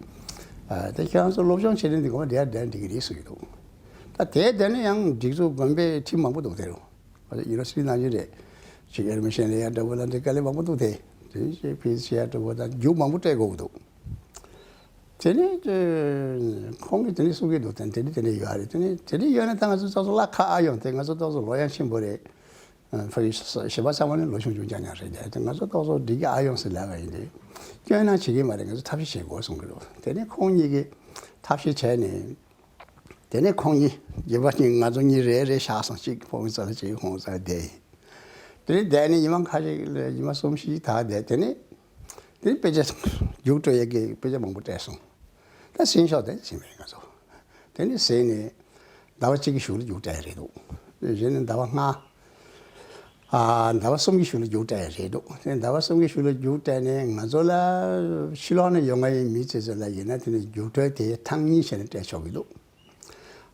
ཨ་དེ་ཁྱེད་རང་ཚོ་སློབ་སྦྱོང་བྱེད་རིང་འདི་གོང་བསྡད་བསྡད་འགྲིག་གི་རེད་ཟེར་གྱི་འདུག་ད་དེ་བསྡད་ན་ཡང་འགྲིག་ཚུལ་དགོན་པའི་ཁྲིམས་མང་པོ་འདུག་དེ་རུ། ཡུ་ནི་ཝར་སི་ཊི་ནང་བཞིན་རེད། ཅིག་ཨེ་ཌི་མི་ཤན་ལ་ཡ་འདྲ་པོ་ལ་འདི་དཀའ་ལས་མང་པོ་འདུག་དེ། དེ་ཕིས་བྱེད་ཡ་འདྲ་པོ་དང་རྒྱུགས་མང་པོ་སྤྲད་དགོས་ཀྱི་འདུག་དེ་ནས་ཁོང་གིས་དེ་ནས་གསུང་གི་འདུག་དེ་དེ་ནས་དེ་ནས་ཡོད་རེད། དེ་ནས་དེ་ནས་ཡོད་ན་ད་ང་ཚོ་ཏོག་ཙམ་གླ་ཁ་ཨ་ཡོང་དེ། ང་ཚོ་ཏོག་ཙམ་ལོ་ཡང་ཆེན་པོ་རེད། ཕ་གི་གཞན་པ་ཚང་མ་ནི་ལོ་ཆུང་ཆུང་རྐྱང་རྐྱང་རེད་དེ། ང་ཚོ་ཏོག་ཙམ་འགྲིག་གི་ཨ་ཡོང་ཟེར་ལབ་པ་ཡིན་དེ། སྐྱོན་ན་བྱེད་ཀྱི་མ་རེད། ང་ཚོ་ཐབས་ཤེས་བྱེད་དགོས་གསུང་གི་འདུག་དེ་ནས་ཁོང་གཉིས་ཀྱིས་ཐབས་ཤེས་བྱས་ནས། དེ་ནས་ཁོང་གཉིས་རྒྱུད་པ་གཉིས་ང་ཚོ་གཉིས་རེ་རེ་བཞག་སོང་། གཅིག་ཕོ་མོའི་རྩ་ལ། གཅིག་ཁོང་རྩ་ལ་བསྡད་ཡིན། དེ་ནས་བསྡད་ནས་ཉི་མ་ཁ་ཤས་ལ་ཉི་མ་གསུམ་བཞི་ད་བསྡད། དེ་ནས་དེ་ནས་དཔེ་ཆ་རྒྱུགས་སྤྲོད་ཡས་ཀྱི་དཔེ་ཆ་མང་པོ་སྤྲད་སོང་། ད་ཟིན་ཤོག་དེ་ཟིན་པས་ང་ཚོ། དེ་ནས་ཟིན་ནས་ཟླ་བ་གཅིག་གི་གཞུག་ལ་རྒྱུགས་སྤྲད་ཡས་རེད་འདུག་གཞི་ནས་ཟླ་བ་ལྔ། ཨ། ཟླ་བ་གསུམ་གྱི་གཞུག་ལ་རྒྱུགས་སྤྲད་ཡས་རེད་འདུག་དེ་ཟླ་བ་གསུམ་གྱི་གཞུག་ལ་རྒྱུགས་སྤྲད་ནས་ང་ཚོ་ལ་ཕྱི་ལོགས་ནས་ཡོང་མཁན་ཡི་མི་ཚོ་ཚོ་ལ་ཡིན་ན་དེ་ནས་རྒྱུགས་སྤྲོད་དེ་ཐེངས་གཉིས་བྱས་ནས་སྤྲད་ཆོག་གི་འདུག་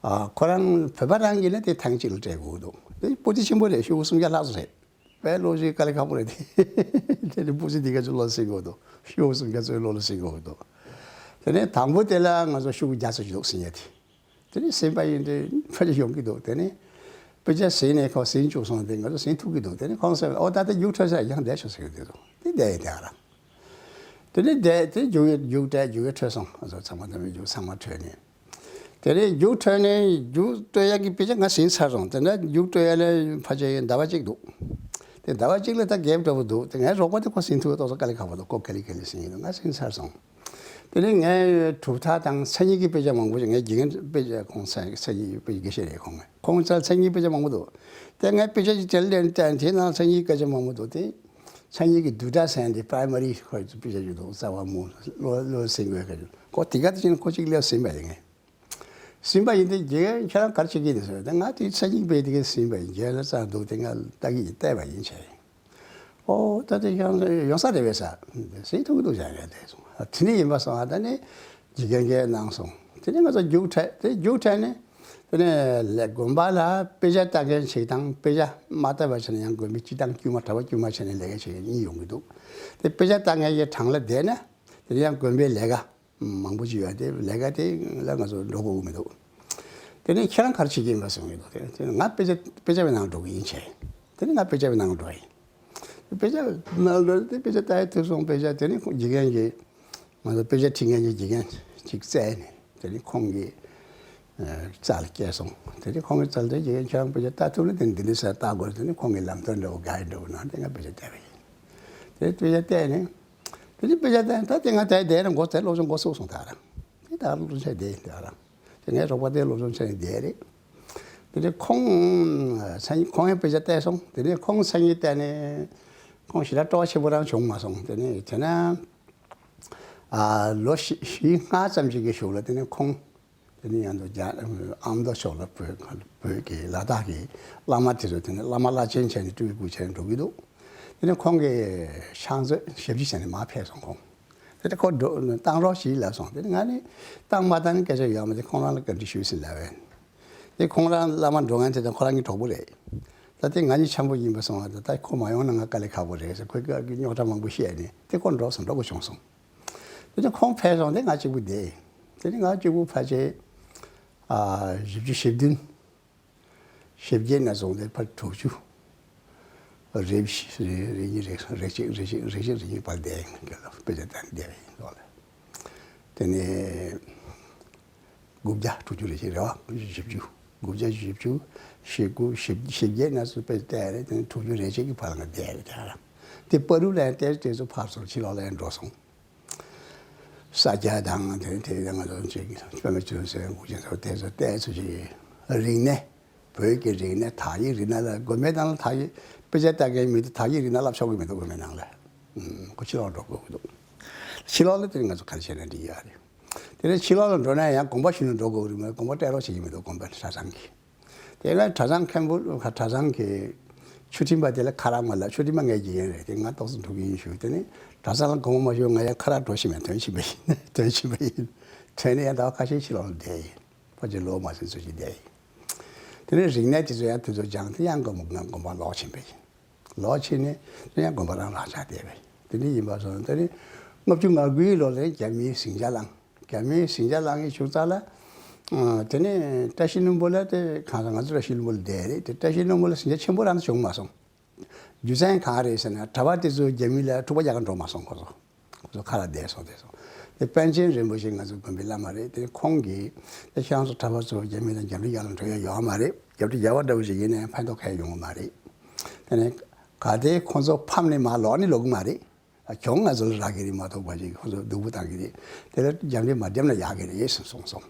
ཨ། ཁོ་རང་བོད་པ་རང་གིས་ན་དེ་ཐེངས་གཅིག་ལ་སྤྲད་དགོས་འདུག་དེ་པོ་ཏི་ཆེན་པོ་རེད། ཤོག་གུ་སུམ་བརྒྱ་ལྷག་ཙམ་རེད། དཔེ་ཀློག་ཤེས་དཀའ་ལས་ཁག་པོ་རེད་དེ། དེ་ནི་པོ་ཏི་འདི་ག་ཚོད་ཀློག་ཟིན་དགོས་འདུག་ཤོག་གུ་སུམ་བརྒྱ་ཚོད་ཀློག་ལ་ཟིན་དགོས་འདུག་དེ་ནས་དང་པོ་དེ་ལ་ང་ཚོ་ཤོག་གུ་བརྒྱ་ཙམ་ཞིག་འདུག་ཟིན་ཡས་དེ། དེ་ནས་ཟིན་པ་ཡིན་དུས་ཕལ་ཆེར་ཡོང་གི་འདུག་དེ་ནས་དཔེ་ཆ་ཟིན་ནས་ཁོ་ཟིན་བཅུག་སོང་སྟེ་ང་ཚོ་ཟིན་ཐུབ་ཀྱི་འདུག་དེ་ནས་ཁོང་ཚོས་ཨོ་ད་ལྟ་རྒྱུགས་འཕྲོད་ས་ཡང་བསྡད་ཆོག་ཟེར་གྱི་འདུག་དེ་བསྡད་ཡིན་དེ་ཨ་ར། དེ་ནས་བསྡད་དེ་རྒྱུགས་ཡས་རྒྱུགས་སྤྲད་རྒྱུགས་ཡས་འཕྲོད་སོང་། ང་ཚོ་ཚང་མ་དེ་མི་རྒྱུགས་ཚང་མ་འཕྲོད་ནས། དེ་ནས་རྒྱུགས་འཕྲོད་ནས་རྒྱུགས་སྤྲོད་ཡག་གི་དཔེ་ཆ་ང་ཟིན་ཚར་སོང་། དེ་འདྲ་རྒྱུགས་སྤྲོད་ཡག་ལ་ཕལ་ཆེར་ཟླ་བ་གཅིག་འདུག་དེ་ཟླ་བ་གཅིག་ལ་ད་གེབ་འདྲ་པོ་འདུག་དེ་ངའི་རོགས་པ་དེ་ཁོ་ཟིན་ཐུབ་ཏོག་ཙམ་དཀའ་ལས་ཁག་པོ་འདུག་ཁོ་ག་ལེ་ག་ལེ་ཟིན་ཡིན་འདུག་ང་ཟིན་ཚར་སོང་། དེ་ནས་ངས་གྲུབ་མཐའ་དང་མཚན་ཉིད་ཀྱི་དཔེ་ཆ་མང་པོ་ཞིག་ངའི་དགེ་རྒན་དཔེ་ཆ་ཁོང་མཚན་མཚན་ཉིད་དཔེ་དགེ་བཤེས་རེད་ཁོང་། ཁོང་ཚོ་མཚན་ཉིད་དཔེ་ཆ་མང་པོ་འདུག་དེ་ངས་དཔེ་ཆ་ཅིག་དྲན་དྲན་དྲན་དེའི་ནང་མཚན་ཉིད་སྐད་ཆ་མང་པོ་འདུག་དེ་མཚན་ཉིད་ཀྱི་བསྡུས་གྲྭ་ཟེར་ཡ་དེ་པྲའི་མ་རི་ཁོའི་དཔེ་ཆ་ཞིག་འདུག་རྩ་བ་མུ་བློ་བློ་ཟིན་དགོས་ཁ་ཅིག་ཁོ་དེ་ག་དེ་བཞིན་ཁོ་གཅིག་སླེབས་ཟིན་པ་ཡིན། ཟིན་པ་ཡིན་དེ་དགེ་རྒན་ཁྱེད་རང་ག་རེ་བྱེད་ཀྱི་ཡིན་ཟེར་ཏེ་ང་དེ་མཚན་ཉིད་དཔེ་དེ་ག་ཟིན་པ་ཡིན། རྗེས་ལ་རྩ་འདུག་དེ་ང་ལྟ་གི་ཡིན་བལྟས་པ་ཡིན་བྱས། ཨོ་ད་དེ་ཡང་ཡོང་ས་རེད་པས་ས། ཟིན་ཐུབ་ཀྱི་འདུག་བྱས་ཡ་དེ་སོང་། དེ་ནས་ཡིན་པ་སོང་ཨ་ད་ནི་དགེ་རྒན་གྱིས་གནང་སོང་། དེ་ནས་ང་ཚོ་རྒྱུགས་འཕྲད་དེ་རྒྱུགས་འཕྲད་ནས་དེ་ནས་ལས་དགོན་པ་ལ་དཔེ་ཆ་ལྟ་མཁན་ཞིག་དང་དཔེ་ཆ་མ་ལྟ་བ་བྱས་ན་ཡང་དགོན་པའི་སྤྱི་བཏང་དཀྱུས་མ་གྲྭ་པ་དཀྱུས་མ་བྱས་ནས་ལས་ཀ་བྱེད་མཁན་གཉིས་ཡོང་གི་འདུག་དེ་དཔེ་ཆ་ལྟ་མཁན་གྱི་གྲངས་ལ་བསྡད་ན་དེ་ནས་ཡང་དགོན་པའི་ལས་ཀ་མང་པོ་ཅིག་ཡོད་དེ་ལས་ཀ་དེ་ལ་ང་ཚོ་འགྲོ་དགོས་ཀྱི་མི་འདུག་དེ་ནས་ཁྱེད་རང་ག་རེ་བྱེད་ཀྱི་ཡིན་པ་གསུངས་ཀྱི་འདུག་དེ་ནས་ང་དཔེ་ཆ་དཔེ་ཆ་པའི་ནང་འགྲོ་གི་ཡིན་བྱས། དེ་ནས་ང་དཔེ་ཆ་པའི་ནང་འགྲོ་ཡིན། དཔེ་ཆ་ནང་འགྲོ་དེ་དཔེ་ཆ་ལྟ་ཡ་ཐུབ་སོང་། དཔེ་ཆ་དེ་ནས་ཁོང་དགེ་རྒན་གྱིས་ང་ཚོ་དཔེ་ཆ་ཁྲིད་མཁན་གྱི་དགེ་རྒན་ཅིག་བཙལ་ནས་དེ་ནས་ཁོང་གི་རྩ་ལ་བསྐྱལ་སོང་། དེ་ནས་ཁོང་གི་རྩ་ལ་དེ་དགེ་རྒན་ཁྱེད་རང་དཔེ་ཆ་ལྟ་ཐུབ་ན་དེ་འདི་འདྲ་ས་ལྟ་དགོས། དེ་ནས་ཁོང་གི་ལམ་སྟོན་འདྲ་བོ་ག་ཡི་འདྲ་བོ་གནང་དེ་ང་དཔེ་ཆ་བལྟས་པ་ཡིན། དེ་དཔེ་ཆ་བལྟས་ནས། དེ་ནས་དཔེ་ཆ་བལྟས་ནས་ད་དེ་ང་དེ་དེ་རང་མགོ་དེ་སློབ་སྦྱོང་མགོ་ཚུགས་སོང་ད་ར། དེ་ད་སློབ་སྦྱོང་བྱས་བསྡད་ཡིན་ད་ར། དེ་ངའི་རོགས་པ་དེ་སློབ་སྦྱོང་བྱས་ནས་བསྡད་རེད། དེ་ནས་ཁོང་མཚན་ཁོང་ཡང་དཔེ་ཆ་བལྟས་སོང་། དེ་ནས་ཁོང་མཚན་ཉིད་བལྟས་ནས་ཁོང་ཞེ་དྲག་སྤྲོ་བ་ཆེན་པོ་རང་བྱུང་མ་སོང་། དེ་ནས་དེ་ན་ཨ་ལོ་བཞི་བཞི་ལྔ་ཙམ་ཞིག་གི་གཞུག་ལ་དེ་ནས་ཁོང་དེ་ནས་ཡང་དུ་རྒྱ་ཨ་མདོ་ཕྱོགས་ལ་བོད་བོད་ཀྱི་ལ་དྭགས་ཀྱི་བླ་མ་དེ་ཚོ་དེ་ནས་བླ་མ་བླ་ཆེན་བྱས་ནས་སྤྲུལ་སྐུ་བྱས་ནས་འགྲོ་གི་འདུག་དེ་ནས་ཁོང་གིས་ཕྱག་མཛོད་ཞབས་ཕྱི་བྱས་ནས་མར་ཕེབས་སོང་ཁོང་། དེ་ནས་ཁོ་འགྲོ་བཏང་རོགས་ཞེས་ལབ་སོང་། དེ་ནས་ང་ནི་བཏང་མ་བཏང་ནི་སྐད་ཆ་ཡོད་མ་རེད། ཁོང་རང་ལ་བཀའ་འདྲི་ཞུས་ཟིན་ལབ་པས། དེ་ཁོང་རང་བླ་མ་འགྲོ་མཁན་དེ་དང་ཁོ་རང་གི་གྲོགས་པོ་རེད། ད་དེ་ང་གཉིས་འཆམ་པོ་ཡིན་པ་སོང་བ་དང་ད་ཁོ་མ་ཡོང་ན་ང་དཀའ་ལས་ཁག་པོ་རེད་ཟེར་ཁོས་ཀྱི་རྙོག་དྲ་མང་པོ་བཤད་ནས་དེ་ཁོ་འགྲོ་སོང་། འགྲོ་དགོས་བྱུང་སོང་། དེ་ནས་ཁོང་ཕེབས་སོང་། དེ་ང་གཅིག་པུ་བསྡད། དེ་ནས་ང་གཅིག་པུ་ཕལ་ཆེར་ཨ་བཞི་བཅུ་ཞེ་བདུན། ཞེ་བརྒྱད་ནས་བཟུང་སྟེ་ཕར་དྲུག་ཅུ། རེ་བཞི་རེ་རེ་གཉིས་རེ་གསུམ་རེ་གཅིག་རེ་གཅིག་རེ་གཅིག་རེ་གཉིས་བར་བསྡད་ཡིན་གྱི་ལ་དཔེ་ཆ་བལྟས་བསྡད་པ་ཡིན་ལོ་ལ། དེ་ནས་དགུ་བརྒྱ་དྲུག་ཅུ་རེ་གཅིག་རེད་བ། བཞི་བཅུ། དགུ་བརྒྱ་བཞི་བཅུ། ཞེ་དགུ་ཞེ་ཞེ་བརྒྱད་ནས་བཟུང་དཔེ་བལྟས་རེད། དེ་ནས་དྲུག་ཅུ་རེ་གཅིག་གི་བར་ལ་ང་བསྡད་རེད་དེ་ལ། དེ་བར་དུ་ལ་ཡང་ཏོག་ཙམ་ཏོག་ཙམ་ཕར་ཚུར་ཕྱི་ལོགས་ལ་ཡང་འགྲོ་སོང་། ས་སྐྱ་དང་དེ་དེ་ང་ཚོ་ཅིག་པད་མ་ཆོས་ཟེར་འགུག་ཅན་ཚོ་དེ་ཚོ་བལྟས་ཚོ་ཅིག་རིག་གནས། བོད་ཀྱི་རིག་གནས་དག་ཡིག་རིག་གནས་ལ་དགོན་པའི་ནང་ལ་དག་ཡིག་དཔེ་ཆ་ལྟ་མཁན་མི་འདུག་དག་ཡིག་རིག་གནས་བསླབ་ཆོག་གི་མི་འདུག་དགོན་པའི་ནང་ལ། ཨུམ། ཁོ་ཕྱི་ལོགས་འགྲོ་དགོས་ཀྱི་འདུག་ཕྱི་ལོགས་ལ་དེ་ང་ཚོ་ག་རེ་བྱས་ན་འགྲིག་ཡོད་རེད། དེ་ནས་ཕྱི་ལོགས་ལ་འགྲོ་ན་ཡང་དགོན་པ་ཞིག་ནང་འགྲོ་དགོས་རེད་མོད། དགོན་པ་སྤྲད་རོགས་བྱེད་ཀྱི་མི་འདུག་དགོན་པ་གྲྭ་ཚང་གིས། དེ་ལ་གྲྭ་ཚང་མཁན་པོ་གྲྭ་ཚང་གི་ཆོས་ཁྲིམས་པ་དེ་ལ་ཁ་རག་མ་ལབ། ཆོས་ཁྲིམས་པ་ངའི་དགེ་རྒན་རེད། དེ་ང་ཏོག་ཙམ་འགྲོ་གི་ཡིན་ཞུས། དེ་ནས་གྲྭ་ཚང་ལ་དགོངས་པ་མ་ཞུ། ང་ཡང་ཁ་རག་འགྲོ་ཤེས་མེད། ཐོན་ཤེས་པ་ཡིན། ཐོན་ཤེས་པ་ཡིན། ཐོན་ནས་ཡང་ཟླ་བ་ཁ་ཤས་ཕྱི་ལོགས་ལ་བསྡད་ཡིན། ཕལ་ཆེར་ལོ་མ་ཟིན་ཙམ་ཞིག་བསྡད་ཡིན། དེ་ནས་རིག་གནས་དེ་ཚོ་ཡང་དེ་ཚོ་སྦྱངས་ཏེ་ཡང་དགོན་པ་ང་དགོན་པ་ལོག་ཕྱིན་པ་ཡིན། ལོག་ཕྱིན་ནས་དེ་ཡང་དགོན་པ་རང་རང་ཆགས་བསྡད་པ་ཡིན། དེ་འདྲ་ཡིན་པ་སོང་། དེ་ནས་ལྔ་བཅུ་ང་དགུའི་ལོ་ལ་རྒྱ་མིའི་ཟིང་ཆ་བསླངས། རྒྱ་མིའི་ཟིང་ཆ་བསླངས་ཡི་བྱུང་ཙང་ལ། ཨ། དེ་ནས་བཀྲ་ཤིས་ལྷུན་པོ་ལ་དེ་གང་ཟག་ང་ཚོ་བཀྲ་ཤིས་ལྷུན་པོ་ལ་བསྡད་རེད་དེ། བཀྲ་ཤིས་ལྷུན་པོ་ལ་ཟིང་ཆ་ཆེན་པོ་རང་བྱུང་མ་སོང་། རྒྱུ་མཚན་གང་རེད་ཟེར་ན་གྲྭ་པ་དེ་ཚོ་རྒྱ་མི་ལ་འཁྲུག་པ་རྒྱག་ག་འགྲོ་མ་སོང་ཁོ་ཚོ། ཁོ་ཚོ་ཁ་ལ་བསྡད་སོང་བསྡད་སོང་། དེ་པཎ་ཆེན་རིན་པོ་ཆེ་ང་ཚོ་དགོན་པའི་བླ་མ་རེད་དེ། ཁོང་གིས་དེ་ཁྱེད་རང་ཚོ་གྲྭ་པ་ཚོ་རྒྱ་མི་དང་རྒྱབ་འདྲེ་རྒྱག་ལ་འགྲོ་ཡ་ཡོད་མ་རེད། རྒྱབ་འདྲེ་རྒྱག་པ་འདྲ་བོ་ཞིག་ཡིན་ན་ཕན་ཐོགས་གང་ཡང་ཡོང་གི་མ་རེད། དེ་ནས་ག་དེ་ཁོ་ཚོ་ཕམ་ནས་མར་ལོག་ནི་ལོག་གི་མ་རེད། ཨ། གྱོང་ང་ཚོ་ལ་རག་གི་རེད་མ་གཏོགས་པ་ཅིག་ཁོ་ཚོ་སྡུག་པོ་བཏང་གི་རེད། དེ་ལ་རྒྱབ་འདྲེ་མ་བརྒྱབ་ན་ཡག་གི་རེད་ཟེར་གསུངས་སོང་།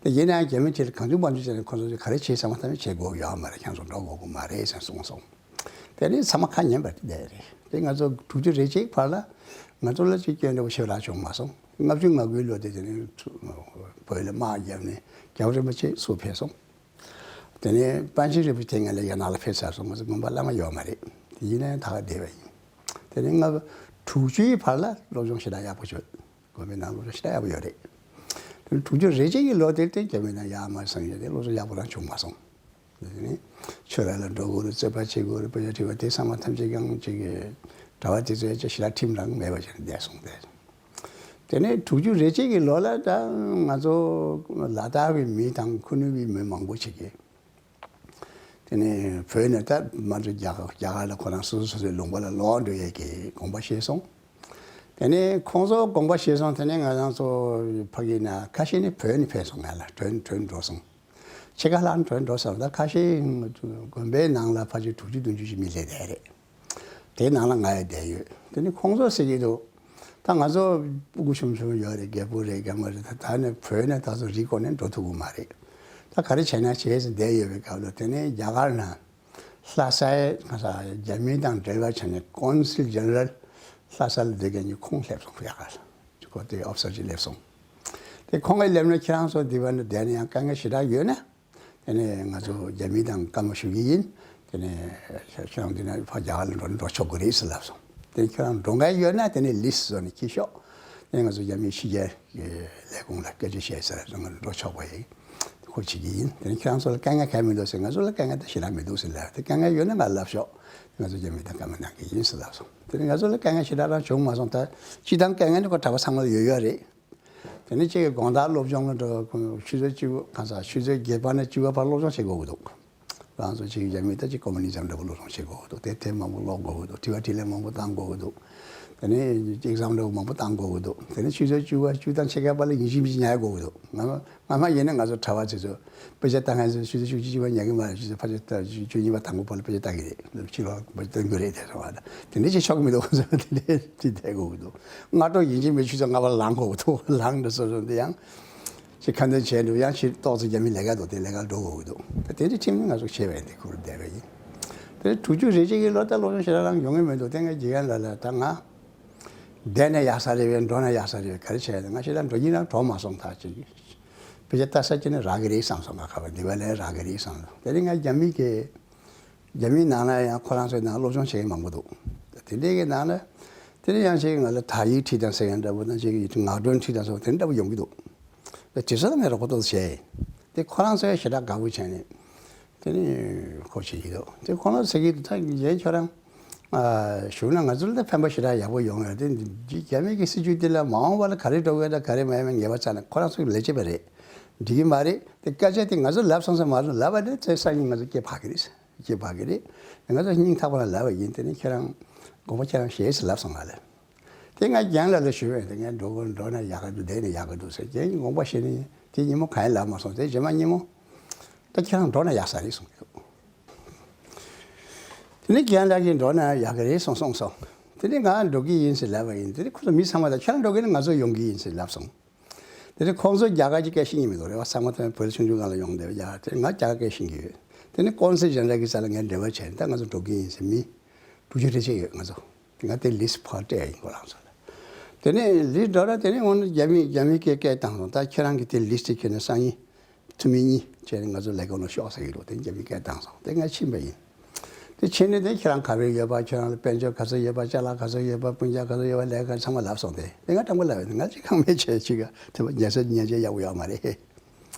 དེ་ཡིན་ན་ཡང་རྒྱ་མི་དེ་ལ་གང་བྱུང་མང་བྱུང་བྱས་ནས་ཁོ་ཚོ་ག་རེ་བྱེད་བསམ་པ་ཐམས་ཅད་བྱེད་དགོས་ཡོད་མ་རེད། ཁྱེད་ཚོ་འགྲོ་དགོས་ཀྱི་མ་རེད་ཟེར་གསུངས་སོང་། དེ་ནས་ཚང་མ་ཁ་ཉན་པ་དེ་རེད། དེ་ང་ཚོ་དྲུག་ཅུ་རེ་གཅིག་བར་ལ་ང་ཚོ་ལ་ཅིག་སྐྱོན་འདྲ་པོ་ཞེ་དྲག་བྱུང་མ་སོང་། ལྔ་བཅུ་ང་དགུའི་ལོ་དེ་དེ་ནས་བོད་ལ་དམག་བརྒྱབ་ནས་རྒྱལ་བ་རིན་པོ་ཆེ་ཚུར་ཕེབས་སོང་། དེ་ནས་པཎ་ཆེན་རིན་པོ་ཆེ་ང་ལ་རྒྱ་ནག་ལ་ཕེབས་ཚར་སོང་། ང་ཚོ་དགོན་པ་བླ་མ་ཡོད་མ་རེད། དེ་ཡིན་ནའི་ད་ག་བསྡད་པ་ཡིན། དེ་ནས་ལྔ་བཅུ་དྲུག་ཅུའི་བར་ལ་སློབ་སྦྱོང་ཞེ་དྲག་ཡག་པོ་བྱུང་། དགོན་པའི་ནང་སློབ་སྦྱོང་ཞེ་དྲག་ཡག་པོ་ཡོད་རེད། དེ་ནས་དྲུག་ཅུ་རེ་གཅིག་གི་ལོ་དེར་དེ་རྒྱ་མིའི་ནང་ཡར་མར་སོང་ཡོད་དེ་སློབ་སྦྱོང་ཡག་པོ་རང་བྱུང་མ་སོང་། དེ་ནས་ཆོས་ར་ལ་འགྲོ་དགོས་རེད། རྩོད་པ་བྱེད་དགོས་རེད། དཔེ་ཆ་ཁྲིད་པ་དེ་ཚང་མ་ཐམས་ཅད་ཀྱང་ཅིག་གི་གྲྭ་པ་དེ་ཚོའི་ཅིག་ཞེ་དྲག་ཁྲིམས་རང་མེད་པ་བྱས་ནས་བསྡད་སོང་སྟེ། དེ་ནས་དྲུག་ཅུ་རེ་གཅིག་གི་ལོ་ལ་ད་ང་ཚོ་ལ་དྭགས་ཀྱི་མི་དང་ཁུ་ནུ་གི་མི་མང་པོ་ཞིག་གིས་དེ་ནས་བོད་ནས་ད་མ་འགྲོ་རྒྱ་གར་རྒྱ་གར་ལ་ཁོ་རང་སོ་སོ་སོ་སོའི་ལུང་པ་ལ་ལོག་འགྲོ་ཡས་ཀྱི་དགོངས་པ་བཞེས་སོང་། དེ་ནས་ཁོང་ཚོ་དགོངས་པ་བཞེས་སོང་། དེ་ནས་ང་རང་ཚོ་ཕ་གི་ན་ཁ་ཤས་ནི་བོད་ནས་ཕེབས་སོང་། ང་ལ་བྲོས་བྲོས་འགྲོ་སོང་། ཕྱེད་ཀ་ལྷག་བྲོས་འགྲོ་སོང་། ད་ཁ་ཤས་དགོན་པའི་ནང་ལ་ཕལ་ཆེར་དྲུག་ཅུ་བདུན་ཅུ་ཞིག་མི་སླེབས་བསྡད་རེད། དེའི་ནང་ལ་ང་ཡང་བསྡད་ཡོད། དེ་ནི་ཁོང་ཚོ་ཟེར་གྱི་འདུག་ད་ང་ཚོ་སྤུ་གུ་ཆུང་ཆུང་ཡོད་རེད། རྒད་པོ་རེད། རྒན་མོ་རེད། ད་ད་ནི་བོད་ནས་ད་ཚོ་རི་སྐོར་ནས་འགྲོ་ཐུབ་ཀྱི་མ་རེད། ད་ག་རེ་བྱས་ན་བྱས་ཟེར་བསྡད་ཡོད་པའི་སྐབས་ལ་དེ་ནས་རྒྱ་གར་ནས་ལྷ་སའི་ང་ཚོ་རྒྱ་མི་དང་འབྲེལ་བ་བྱས་ནས་ཀོན་སིལ་ཇེ་ནེ་རལ་ལྷ་ས་ལ་བསྡད་མཁན་གྱི་ཁོང་སླེབས་སོང་། རྒྱ་གར་ལ་ཁོ་དེ་ཨོ་ཕི་སར་ཅིག་སླེབས་སོང་། དེ་ཁོང་གིས་སླེབས་ནས་ཁྱེད་རང་ཚོ་འདི་བ་ནས་བསྡད་ནས་ཡང་དཀའ་ངལ་ཞེ་དྲག་ཡོད་ན། དེ་ནས་ང་ཚོ་རྒྱ་མི་དང་བཀའ་མོལ་ཞུ་གི་ཡིན། དེ་ནས་ཁྱེད་རང་འདི་ན་ཕར་རྒྱ་གར་ལ་འགྲོ་ན་འགྲོ་ཆོག་གི་རེད་ཟེར་ལབ་སོང་། དེ་ཁྱེད་རང་འགྲོ་མཁན་ཡོད་ན་དེ་ནས་ལིས་བཟོ་ནས་ཁྱེར་ཤོག་དེ་ནས་ང་ཚོ་རྒྱ་མིའི་ཕྱི་རྒྱལ་གྱི་ལས་ཁུངས་ལ་སྐད་ཆ་བཤད་ཟེར་ང་འགྲོ་ཆོག་པ་ཡིན། དེ་ཁོ་བྱེད་ཀྱི་ཡིན། དེ་ནས་ཁྱེད་རང་ཚོ་ལ་དཀའ་ངལ་གང་ཡང་མི་འདུག་ཟེར། ང་ཚོ་ལ་དཀའ་ངལ་ད་ཞེ་དྲག་མི་འདུག་ཟེར་ལབ། དེ་དཀའ་ངལ་ཡོད་ན་ང་ལབ་ཤོག་ང་ཚོ་རྒྱ་མི་དང་བཀའ་མོལ་གནང་གི་ཡིན་ཟེར་ལབ་སོང་། དེ་ནས་ང་ཚོ་ལ་དཀའ་ངལ་ཞེ་དྲག་རང་བྱུང་མ་སོང་། ད་སྤྱི་བཏང་དཀའ་ངལ་ནི་ཁོ་གྲྭ་པ་ཚང་མ་ལ་ཡོད་ཡོད་རེད། དེ་ནས་ཅིག་གི་དགོང་དག་སློབ་སྦྱོང་ལ་འགྲོ། ཆུ་ཚོད་བཅུ་གང་ཟག་ཆུ་ཚོད་བརྒྱད་པ་ནས་བཅུ་པ་བར་སློབ་སྦྱོང་བྱེད་དགོས་ཀྱི་འདུག་རང་ཚོ་ཅིག་རྒྱ་མི་ད་ཅིག་ཀོ་མུ་ནི་ཛམ་འདྲ་པོ་སློབ་སྦྱོང་བྱེད་དགོས་ཀྱི་འདུག་དེབ་དེབ་མང་པོ་ཀློག་དགོས་ཀྱི་འདུག་དྲི་བ་དྲིས་ལན་མང་པོ་བཏང་དགོས་ཀྱི་འདུག་དེ་ནས་ཨེག་ཛམ་འདྲ་པོ་མང་པོ་བཏང་དགོས་ཀྱི་འདུག་དེ་ནས་ཆུ་ཚོད་བཅུ་པ་བཅུ་དང་ཕྱེད་ཀ་བར་ལ་ཡིན་གཅིག་མིན་གཅིག་ཉལ་དགོས་ཀྱི་འདུག་སྔ་མ་སྔ་མ་ཡིན་ན་ང་ཚོ་གྲྭ་པ་ཚོས་ཚོ་དཔེ་ཆ་ལྟ་མཁན་ཚོས་ཆུ་ཚོད་བཅུ་གཅིག་པ་ཉལ་གི་མ་རེད། ཆུ་ཚོད་ཕལ་ཆེར་བཅུ་གཉིས་པ་དང་པོ་བར་ལ་དཔེ་ཆ་ལྟ་གི་རེད། ཕྱི་ལོགས་དཔེ་ཆ་སྟོན་གི་རེད། དེ་ཚོ་བ་དང་དེ་འདྲས་བྱེད་ཆོག་གི་མི་འདུག་ཁོ་ཚོ་དེ་འདྲས་དེ་བསྡད་དགོས་ཀྱི་འདུག་སྔ་དྲོ་ཡིན་གཅིག་མིན་གཅིག་ཆུ་ཚོད་ལྔ་པ་ལ་ལངས་དགོས་ཀྱི་འདུག་ལངས་འགྲོ་སོ་སོ་འདི་ཡང་ཅིག་ཁ་འདོན་བྱས་འགྲོ། ཡང་ཕྱིར་ཏོག་ཙམ་རྒྱ་མི་ལས་ཀ་འདུག་དེ་ལས་ཀ་འགྲོ་དགོས་ཀྱི་འདུག་ད་དེ་འདྲའི་ཁྲིམས་ནི་ང་ཚོ་བྱས་པ་ཡིན། དེ་ཁུར་བསྡད་པ་ཡིན། དེ་དྲུག་ཅུ་རེ་གཅིག་གི་ལོ་ད་སློབ་སྦྱོང་ཞེ་དྲག་རང་ཡོང་གི་མི་འདུག་དེ་ངས་དགེ་རྒན་ལགས་ལ་ད་ང་བསྡད་ན་ཡག་ས་རེད་པས། འགྲོ་ན་ཡག་ས་རེད་པས། ག་རེ་བྱས་ཡོད། ང་ཞེ་དྲག་འགྲོ་གི་ན་གྲོགས་མ་སོང་། ད་ཅིག་དཔེ་ཆ་ལྟ་ས་ཅིག་ནི་རག་གི་རེད་བསམ་སོང་། ང་ཁ་བ་འདི་བ་ལས་རག་གི་རེད་བསམ་སོང་། དེ་ནི་ང་རྒྱ་མི་གི་རྒྱ་མིའི་ནང་ན་ཡང་ཁོ་རང་ཚོའི་ནང་སློབ་སྦྱོང་བྱེད་མཁན་མང་པོ་འདུག་དེ་འདྲའི་གི་ནང་ན་དེ་ནས་ཡང་ཅིག་ང་ལ་དག་ཡིག་ཁྲིད་དང་ཟེར་མཁན་འདྲ་པོ་དང་ཅིག་ངག་སྒྲོན་ཁྲིད་དང་ཟེར་བ་དེ་འདྲ་པོ་ཡོང་གི་འདུག་དེ་དུས་ཚོད་ལ་ངས་རོགས་པ་ཏོག་ཙམ་བྱས། དེ་ཁོ་རང་ཚོས་ཞེ་དྲག་དགའ་པོ་བྱས་ནས་དེ་ནི་ཁོ་བྱེད་ཀྱི་འདུག་དེ་ཁོ་རང་ཟེར་གྱི་འདུག་ད་རྒན་ཁྱོད་རང་ཨ་བཞུགས་ན་ང་ཚོ་ལ་ད་ཕན་པ་ཞེ་དྲག་ཡག་པོ་ཡོང་ཡོད་རེད། དེ་རྒྱ་མི་གི་སྲིད་ཇུས་དེ་ལ་མ་འོངས་པ་ལ་ག་རེ་འགྲོ་གི་ཡོད་དང་ག་རེ་མ་ཡོད་མེད་ངེས་པ་ཚ་ནས་ཁོ་རང་ཚོ་གི་ལས་བྱེད་པ་རེད། འགྲིག་གི་མ་རེད། དེ་སྐད་ཆ་དེ་ང་ཚོ་ལབ་སོང་ཙང་མ་རེད། ལབ་པ་དེ་ཚེ་སང་ཉིན་ང་ཚོ་སྐྱེ་བག་གི་རེད། སྐྱེ་བག་གི་རེད། ང་ཚོ་སྙིང་ཐག་པ་ནས་ལབ་པ་ཡིན། དེ་ནི་ཁྱེད་རང་དགོངས་པ་ཁྱེད་རང་བཞེས་ཟེར་ལབ་སོང་ང་ལ། དེ་ང་རྒན་ལགས་ལ་ཞུས་པས། དེ་ངས་འགྲོ་དགོས། འགྲོ་ན་ཡག་གི་འདུག་བསྡད་ན་ཡག་གི་འདུག་ཟེར། རྒན་གྱིས་དགོངས་པ་བཞེས་ནས་དེ་ཉིན་མོ་གང་ཡང་ལབ་མ་སོང་། དེ་རྗེས་མ་ཉིན་མོ་ད་ཁྱེད་རང་འགྲོ་ན་ཡག་ས་རེད་གསུངས་ཀྱི་འདུག་དེ་ནས་རྒན་ལགས་ཀྱིས་འགྲོ་ན་ཡག་གི་རེད་གསུངས་གསུངས་སོང་། དེ་ནས་ང་འགྲོ་གི་ཡིན་ཟེར་ལབ་པ་ཡིན། དེ་ནས་ཁོ་ཚོ་མི་ཚང་མ་ད་ཁྱེད་རང་འགྲོ་གི་ན་ང་ཚོ་ཡོང་གི་ཡིན་ཟེར་ལབ་སོང་། དེ་ནས་ཁོང་ཚོ་རྒྱ་གར་གྱི་སྐད་ཤེས་ཀྱི་མི་འདུག་རེད་བ། ཚང་མ་ད་བོད་ཆུང་ཆུང་སྒང་ལ་ཡོང་བསྡད་པ་རྒྱ་གར། དེ་ང་རྒྱ་གར་སྐད་ཤེས་ཀྱི་ཡོད། དེ་ནས་ཀོན་སིལ་ཇེ་ནེ་རལ་གྱི་རྩ་ལ་ངས་འབྲེལ་བ་བྱས་ནས་ད་ང་ཚོ་འགྲོ་གི་ཡིན་ཟེར། མི་དྲུག་ཅུ་རེ་གཅིག་ཡོད་ང་ཚོ། ང་དེ་ལིས་ཕར་སྤྲད་ཡིན་ཁོ་རང་ཚོ་ལ། དེ་ནས་ལིས་འགྲོ་ར་དེ་ནས་འོ་ན་རྒྱ་མི་རྒྱ་མི་སྐད་སྐད་བཏང་སོང་། ད་ཁྱེད་རང་གི་དེ་ལིས་དེ་ཁྱེར་ནས་སང་ཉིན་ཐུ་མི་གཉིས་བྱས་ནས་ང་ཚོ་ལས་ཁུངས་ལ་ཤོག་ཟེར་གྱི་འདུག་དེ་རྒྱ་མི་སྐད་བཏང་སོང་། དེ་ང་ཕྱིན་པ་ཡིན། དེ་ཕྱིན་ནས་དེ་ཁྱེད་རང་ག་པར་ཡོད་པ། ཁྱེད་རང་ལ་དཔལ་འབྱོར་ག་ཚོད་ཡོད་པ། ཅ་ལག་ག་ཚོད་ཡོད་པ། སྤུན་ཀྱག་ག་ཚོད་ཡོད་པ། ལས་ཀ་ཚང་མ་ལབ་སོང་། དེ་དེ་ང་སྤྲང་པོ་ལབ་ཡོད། ང་ཅིག་ཁང་མེད་བྱས་ཅིག་ག་དེ་བ་ཉལ་ས་ཉལ་ཆས་ཡག་པོ་ཡོད་མ་རེད།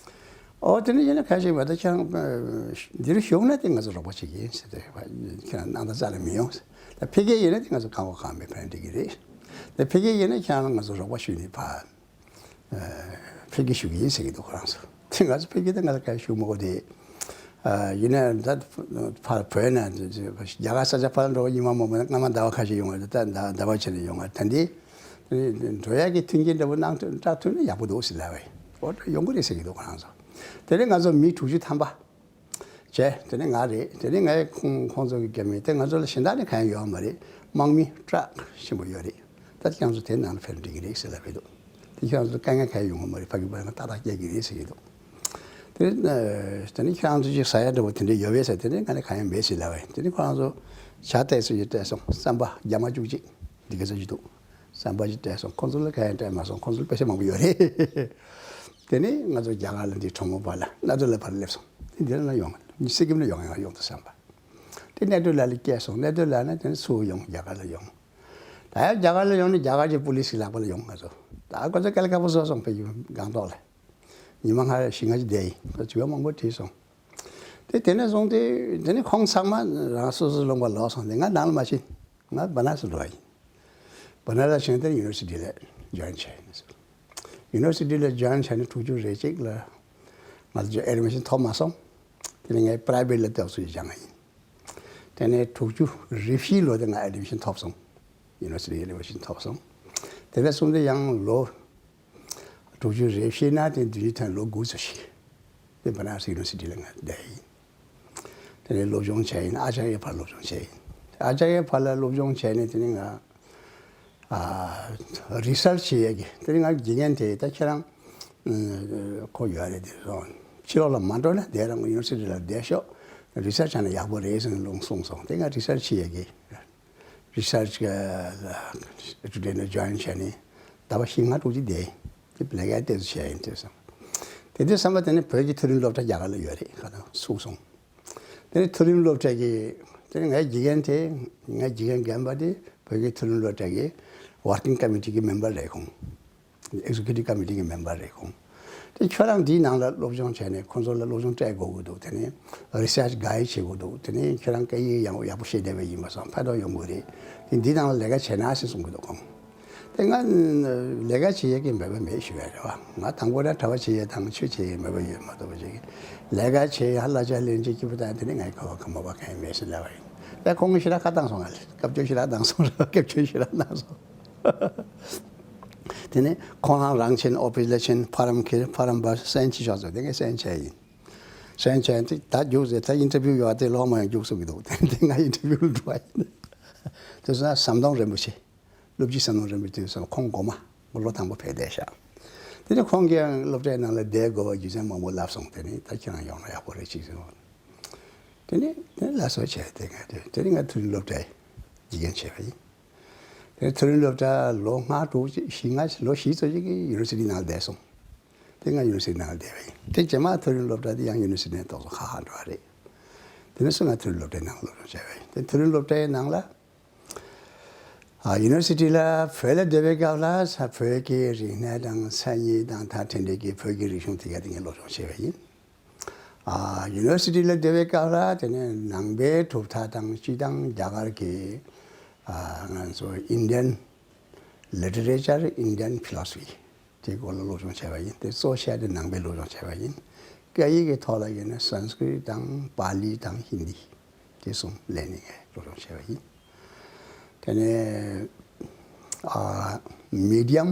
ཨོ་དེ་ནས་ཡིན་ན་ཁ་ཤས་པ་ད་ཁྱེད་རང་འདིར་བཞུགས་ན་དེ་ང་ཚོ་རོགས་པ་བྱེད་ཀྱི་ཡིན་ཟེར། དེ་བ་ཁྱེད་རང་སྣང་དག་རྩ་ལ་མི་ཡོང་ཟེར། ད་ཕ་གི་ཡིན་ན་དེ་ང་ཚོ་གང་ག་གང་མེད་ཕན་འགྲིག་གི་རེད། ད་ཕ་གི་ཡིན་ན་ཁྱེད་རང་ང་ཚོ་རོགས་པ་ཞུས་ནས་ཕ་ཕ་གི་ཞུ་གི་ཡིན་ཟེར་གྱི་འདུག་ཁོ་རང་ཚོ། དེ་ང་ཚོ་ཕ་གི་དེ་ང་ལ་ག་ཞུ་མ་གོ་དེ། ཡིན་ན་ད་ཕ་བོད་ན་རྒྱ་གར་ས་ཆ་ཕར་འགྲོ་ཉི་མ་མང་པོ་སྔ་མ་ཟླ་བ་ཁ་ཤས་ཡོང་བ་ད་ཟླ་བ་ཕྱེད་ཀ་ཡོང་བ་ད་འདི་འགྲོ་ཡག་གི་མཐུན་རྐྱེན་འདྲ་པོ་གནང་ཐུབ་སྤྲད་ཐུབ་ན་ཡག་པོ་འདུག་ཟེར་ལབ་པས། ཨོ་ད་ཡོང་གི་རེད་ཟེར་གྱི་འདུག་ཁོ་རང་ཚོ། དེ་ནས་ང་ཚོ་མི་དྲུག་ཅུ་ཐམ་པ་བྱས། དེ་ནས་ང་རེད། དེ་ནས་ངའི་ཁོང་ཁོང་ཚོ་གི་རྒྱ་མི་དེ་ང་ཚོ་ལ་གཞན་དག་ནི་གང་ཡང་ཡོད་མ་རེད། དམག་མི་སྟོབས་ཆེན་པོ་ཡོད་རེད། ད་ཁྱེད་རང་ཚོ་དེ་ནང་ལ་ཕེབས་འགྲིག་གི་རེད་ཟེར་ལབ་པས་འདུག་དེ་ཁྱེད་རང་ཚོ་དཀའ་ངལ་གང་ཡང་ཡོང་གི་མ་རེད། ཕ་གི་པ་ང་ཏག་ཏག་སྐྱེལ་གི་རེད་ཟེར་གྱི་འདུག་དེ་ནས་དེ་ནས་ཁྱེད་རང་ཚོ་ཅིག་ཟ་ཡ་འདྲ་བོ་དེ་འདྲ་ཡོད་པས་ཟེར། དེ་ནས་ང་ནི་གང་ཡང་མེད་ཟེར་ལབ་པ་ཡིན། དེ་ནས་ཁོ་རང་ཚོ་ཇ་སྟེགས་སུ་ཡི་སྤྲད་སོང་། རྩམ་པ་རྒྱ་མ་བཅུ་གཅིག་འདི་ག་ཚོད་ཅིག་འདུག་རྩམ་པ་ཅིག་སྤྲད་སོང་། ཁོང་ཚོ་ལ་གང་ཡང་སྤྲད་མ་སོང་། ཁོང་ཚོ་ལ་པེ་ས་མང་པོ་ཡོད་རེད། དེ་ནས་ང་ཚོ་རྒྱ་གར་ལ་འདི་གྲོང་མོ་བར་ལ་གནའ་དུ་ལ་ཕར་སླེབས་སོང་། དེ་འདི་ལ་ཡོང་། སི་ཀིམ་ལ་ཡོང་ཡང་ཡོང་དུ་བསམ་པ། དེ་གནས་སྟོད་ལ་ལ་སྐྱེས་སོང་། གནས་སྟོད་ལ་ནས་དེ་ནས་ཚུར་ཡོང་། རྒྱ་གར་ལ་ཡོང་། ད་ཡང་རྒྱ་གར་ལ་ཡོང་ནས་རྒྱ་གར་གྱི་པུ་ལིས་ཀྱི་ལག་པ་ལ་ཡོང་། ང་ཚོ་ད་ཁོ་ཚོ་སྐད་ལ་དཀར་པོ་བཟོ་སོང་། བོད་ཀྱི་སྒང་ཏོག་ལ་ཉི་མ་ལྔ་བཞི་ལྔ་ཅིག་བསྡད་ཡིན། ཁོ་ཚོ་དྲི་བ་མང་པོ་དྲིས་སོང་། དེ་དེ་ནས་བཟུང་སྟེ་དེ་ནས་ཁོང་ཚང་མ་རང་སོ་སོའི་ལུང་པ་ལོག་སོང་སྟེ་ང་ནང་ལ་མ་ཕྱིན། ང་བ་ན་ར་སི་འགྲོ་བ་ཡིན། བ་ན་ར་སི་ཕྱིན་ཏེ་ཡུ་ནི་ཝར་སི་ཊི་ལ་ཇོ་ཡིན་བྱས་ཡིན། ཡུ་ནི་ཝར་སི་ཊི་ལ་ཇོ་ཡིན་བྱས་ནས་དྲུག་ཅུ་རེ་གཅིག་ལ་ང་ཚོ་ཨེ་ཌི་མི་ཤན་ཐོབ་མ་སོང་། དེ་ནས་ངས་པ་རའི་ཝེ་ཊི་ལ་ཏོག་ཙམ་སྦྱངས་པ་ཡིན། དེ་ནས་དྲུག་ཅུ་རེ་བཞི་ལོ་དེ་ང་ཨེ་ཌི་མི་ཤན་ཐོབ་སོང་། ཡུ་ནི་ཝར་སི་ཊི་ཨེ་ཌི་མི་ཤན་ཐོབ་སོང་། དེ་ནས་བཟུང་སྟེ་ཡང་ལོ་དྲུག་ཅུ་རེ་བཞི་ནས་དེ་བདུན་ཅུ་ཐོན་ལོ་དགུ་ཙམ་ཞིག་དེ་བ་ན་ར་སི་ཡུ་ནི་ཝར་སི་ཊི་ལ་ང་བསྡད་ཡིན། དེ་ནས་སློབ་སྦྱོང་བྱས་ཡིན། ཨ་ཅཱརྱ་ཕར་སློབ་སྦྱོང་བྱས་ཡིན། ཨ་ཅཱརྱ་ཕར་ལ་སློབ་སྦྱོང་བྱས་ནས་དེ་ནས་ང་ཨ་རི་སར་ཆི་བྱེད་ཡས་ཀྱི་དེ་ནས་ང་དགེ་རྒན་དེ་ད་ཁྱེད་རང་ཁོ་ཡོད་རེད། དེ་སོང་ཕྱི་ལོགས་ལ་མ་འགྲོ་ན་བསྡད་རོགས། ཡུ་ནི་ཝར་སི་ཊི་ལ་བསྡད་ཤོག་རི་སར་ཆི་བྱས་ན་ཡག་པོ་རེད་ཟེར་ནས་ལུང་གསུངས་སོང་། དེ་ང་རི་སར་ཆི་བྱེད་ཡས་ཀྱི་རི་སར་ཆི་ལ་ཨེ་ཌི་ཊི་ལ་ཇོ་ཡིན་བྱས་ནས་ཟླ་བ་བཞི་ལྔ་དྲུག་ཅིག་བསྡད་ཡིན། དེ་ལས་ཀ་ཏོག་ཙམ་བྱས་ཡིན། དེ་སོང་དེ་དུས་ཙམ་པ་དེ་ནས་བོད་ཀྱི་མཐོ་རིམ་སློབ་གྲྭ་རྒྱ་གར་ལ་ཡོད་རེད། ཁ་ཐང་ཚུགས་སོང་། དེ་ནས་མཐོ་རིམ་སློབ་གྲྭ་གི་དེ་ནས་ངའི་དགེ་རྒན་དེ་ངའི་དགེ་རྒན་རྒན་པ་དེ་བོད་ཀྱི་མཐོ་རིམ་སློབ་གྲྭ་གི་ཝར་ཀིང་ཀོ་མི་ཊི་གི་མེམ་བར་རེད་ཁོང་། ཨེག་ཛི་ཀིའུ་ཊིབ་ཀོ་མི་ཊི་གི་མེམ་བར་རེད་ཁོང་། དེ་ཁྱོད་རང་འདིའི་ནང་ལ་སློབ་སྦྱོང་བྱས་ནས་ཁོང་ཚོ་ལ་སློབ་སྦྱོང་སྤྲད་དགོས་ཀྱི་འདུག་དེ་ནས་རི་སར་ཆི་གྷའིཌ་བྱེད་དགོས་འདུག་དེ་ནས་ཁྱོད་རང་སྐད་ཡིག་ཡང་ཡག་པོ་ཤེས་བསྡད་པ་ཡིན་པ་སོང་ཕན་ཐོགས་ཡོང་གི་རེད། དེ་འདི་ནང་ལ་ལས་ཀ་བྱས་ན་ཟེར་གསུང་གི་འདུག་ཁོང་། དེ་ང་ལས་ཀ་བྱེད་ཡས་ཀྱི་མོས་པ་མེད་ཞུ་ཡ་རེད་བ། ང་དང་པོ་ན་གྲྭ་པ་བྱེད་ཡས་དང་ཆོས་བྱེད་ཡས་མོས་པ་ཡོད་མ་གཏོགས་པ་ཅིག་ལས་ཀ་བྱེད་ཡ་ལ་ཆ་ལེན་བྱེད་སྐྱིད་པོ་དང་དེ་ནི་ངའི་ཁ་བ་ག་མོས་པ་གང་ཡང་མེད་ཟེར་ལབ་པ་ཡིན། ད་ཁོང་གིས་ཞེ་དྲག་ཁ་བཏང་སོང་། ང་ལ་སྐབས་བཅོལ་ཞེ་དྲག་བཏང་སོང་། སྐབས་བཅོལ་ཞེ་དྲག་གནང་སོང་། དེ་ནས་ཁོང་རང་རང་ཕྱིན། ཨོ་ཕི་སི་ལ་ཕྱིན། ཕ་རམ་ཁྱེར། ཕ་རམ་པ་སན་ཆི་ཤོག་ཟེར། དེ་ངས་སན་ཆ་ཡིན། སན་ཆ་ཡིན་དེ་ད་རྒྱུགས་ཟེར། ད་ཨིན་ཊར་བིའུ་ཡོད་དེ་ལོ་མ་ཡང་རྒྱུགས་སུ་གི་འདུག་དེ་ང་ཨིན་ཊར་བིའུ་འགྲོ་བ་ཡིན། དེ་སོང་ཟམ་གདོང་རིན་པོ་ཆེ། སློབ་སྤྱི་ཟམ་གདོང་རིན་པོ་ཆེ་དེ་སོང་ཁོང་གོང་མ་ལོ་དང་པོ་ཕེབས་བསྡད་ཤག་དེ་ནས་ཁོང་གིས་ཡང་སློབ་གྲྭའི་ནང་ལ་བསྡད་དགོས་པ་རྒྱུ་མཚན་མང་པོ་ལབ་སོང་། དེ་ནས་ད་ཁྱེད་རང་ཡོང་ན་ཡག་པོ་རེད་ཅིག་ཟེར། དེ་ནས་དེ་ནས་ལགས་སོ་བྱས་དེ་ང་དེ་དེ་ནས་ང་མཐོ་རིམ་སློབ་གྲྭའི་དགེ་རྒན་བྱས་པ་ཡིན། དེ་མཐོ་རིམ་སློབ་གྲྭ་ལོ་ལྔ་དྲུག་ཅིག་བཞི་ལྔ་ལོ་བཞི་ཙམ་ཅིག་གི་ཡུ་ནི་ཝར་སི་ཊི་ནང་བསྡད་སོང་། དེ་ང་ཡུ་ནི་ཝར་སི་ཊི་ནང་བསྡད་པ་ཡིན། དེ་རྗེས་མ་མཐོ་རིམ་སློབ་གྲྭ་དེ་ཡང་ཡུ་ནི་ཝར་སི་ཊི་ནས་ཏོག་ཙམ་ཁག་ཁག་འགྲོ་བ་རེད། དེ་ནས་སུ་ང་མཐོ་རིམ་སློབ་གྲྭའི་ནང་སློབ་སྦྱོང་བྱས་པ་ཡིན། དེ་མཐོ་རིམ་སློབ་གྲྭའི་ནང་ལ་ཨ་ཡུ་ནི་ཝར་སི་ཊི་ལ་བོད་ལ་སྡོད་པའི་སྐབས་ལ་ས་བོད་ཀྱི་རིག་གནས་དང་མཚན་ཉིད་དང་ད་དེ་འདྲའི་གི་བོད་ཀྱི་རིག་གཞུང་དེ་ག་དེ་ངས་སློབ་སྦྱོང་བྱས་པ་ཡིན། ཨ་ཡུ་ནི་ཝར་སི་ཊི་ལ་སྡོད་པའི་སྐབས་ལ་དེ་ནས་ནང་པའི་གྲུབ་མཐའ་དང་སྤྱི་དང་རྒྱ་གར་གྱི་ཨ་ང་ཚོ་Indian literature, Indian philosophy དེའི་སྐོར་ལ་སློབ་སྦྱོང་བྱས་པ་ཡིན། དེ་གཙོ་ཆེ་དེ་ནང་པའི་སློབ་སྦྱོང་བྱས་པ་ཡིན། སྐད་ཡིག་གི་ཐོག་ལ་ཡིན་ན་སན་སི་ཀྲིཏ་དང་པཱ་ལི་དང་ཧིན་དི་དེ་གསུམ་ལེན་ནས་ངས་སློབ་སྦྱོང་བྱས་པ་ཡིན། དེ་ནས་ཨ་མི་ཌི་ཡམ་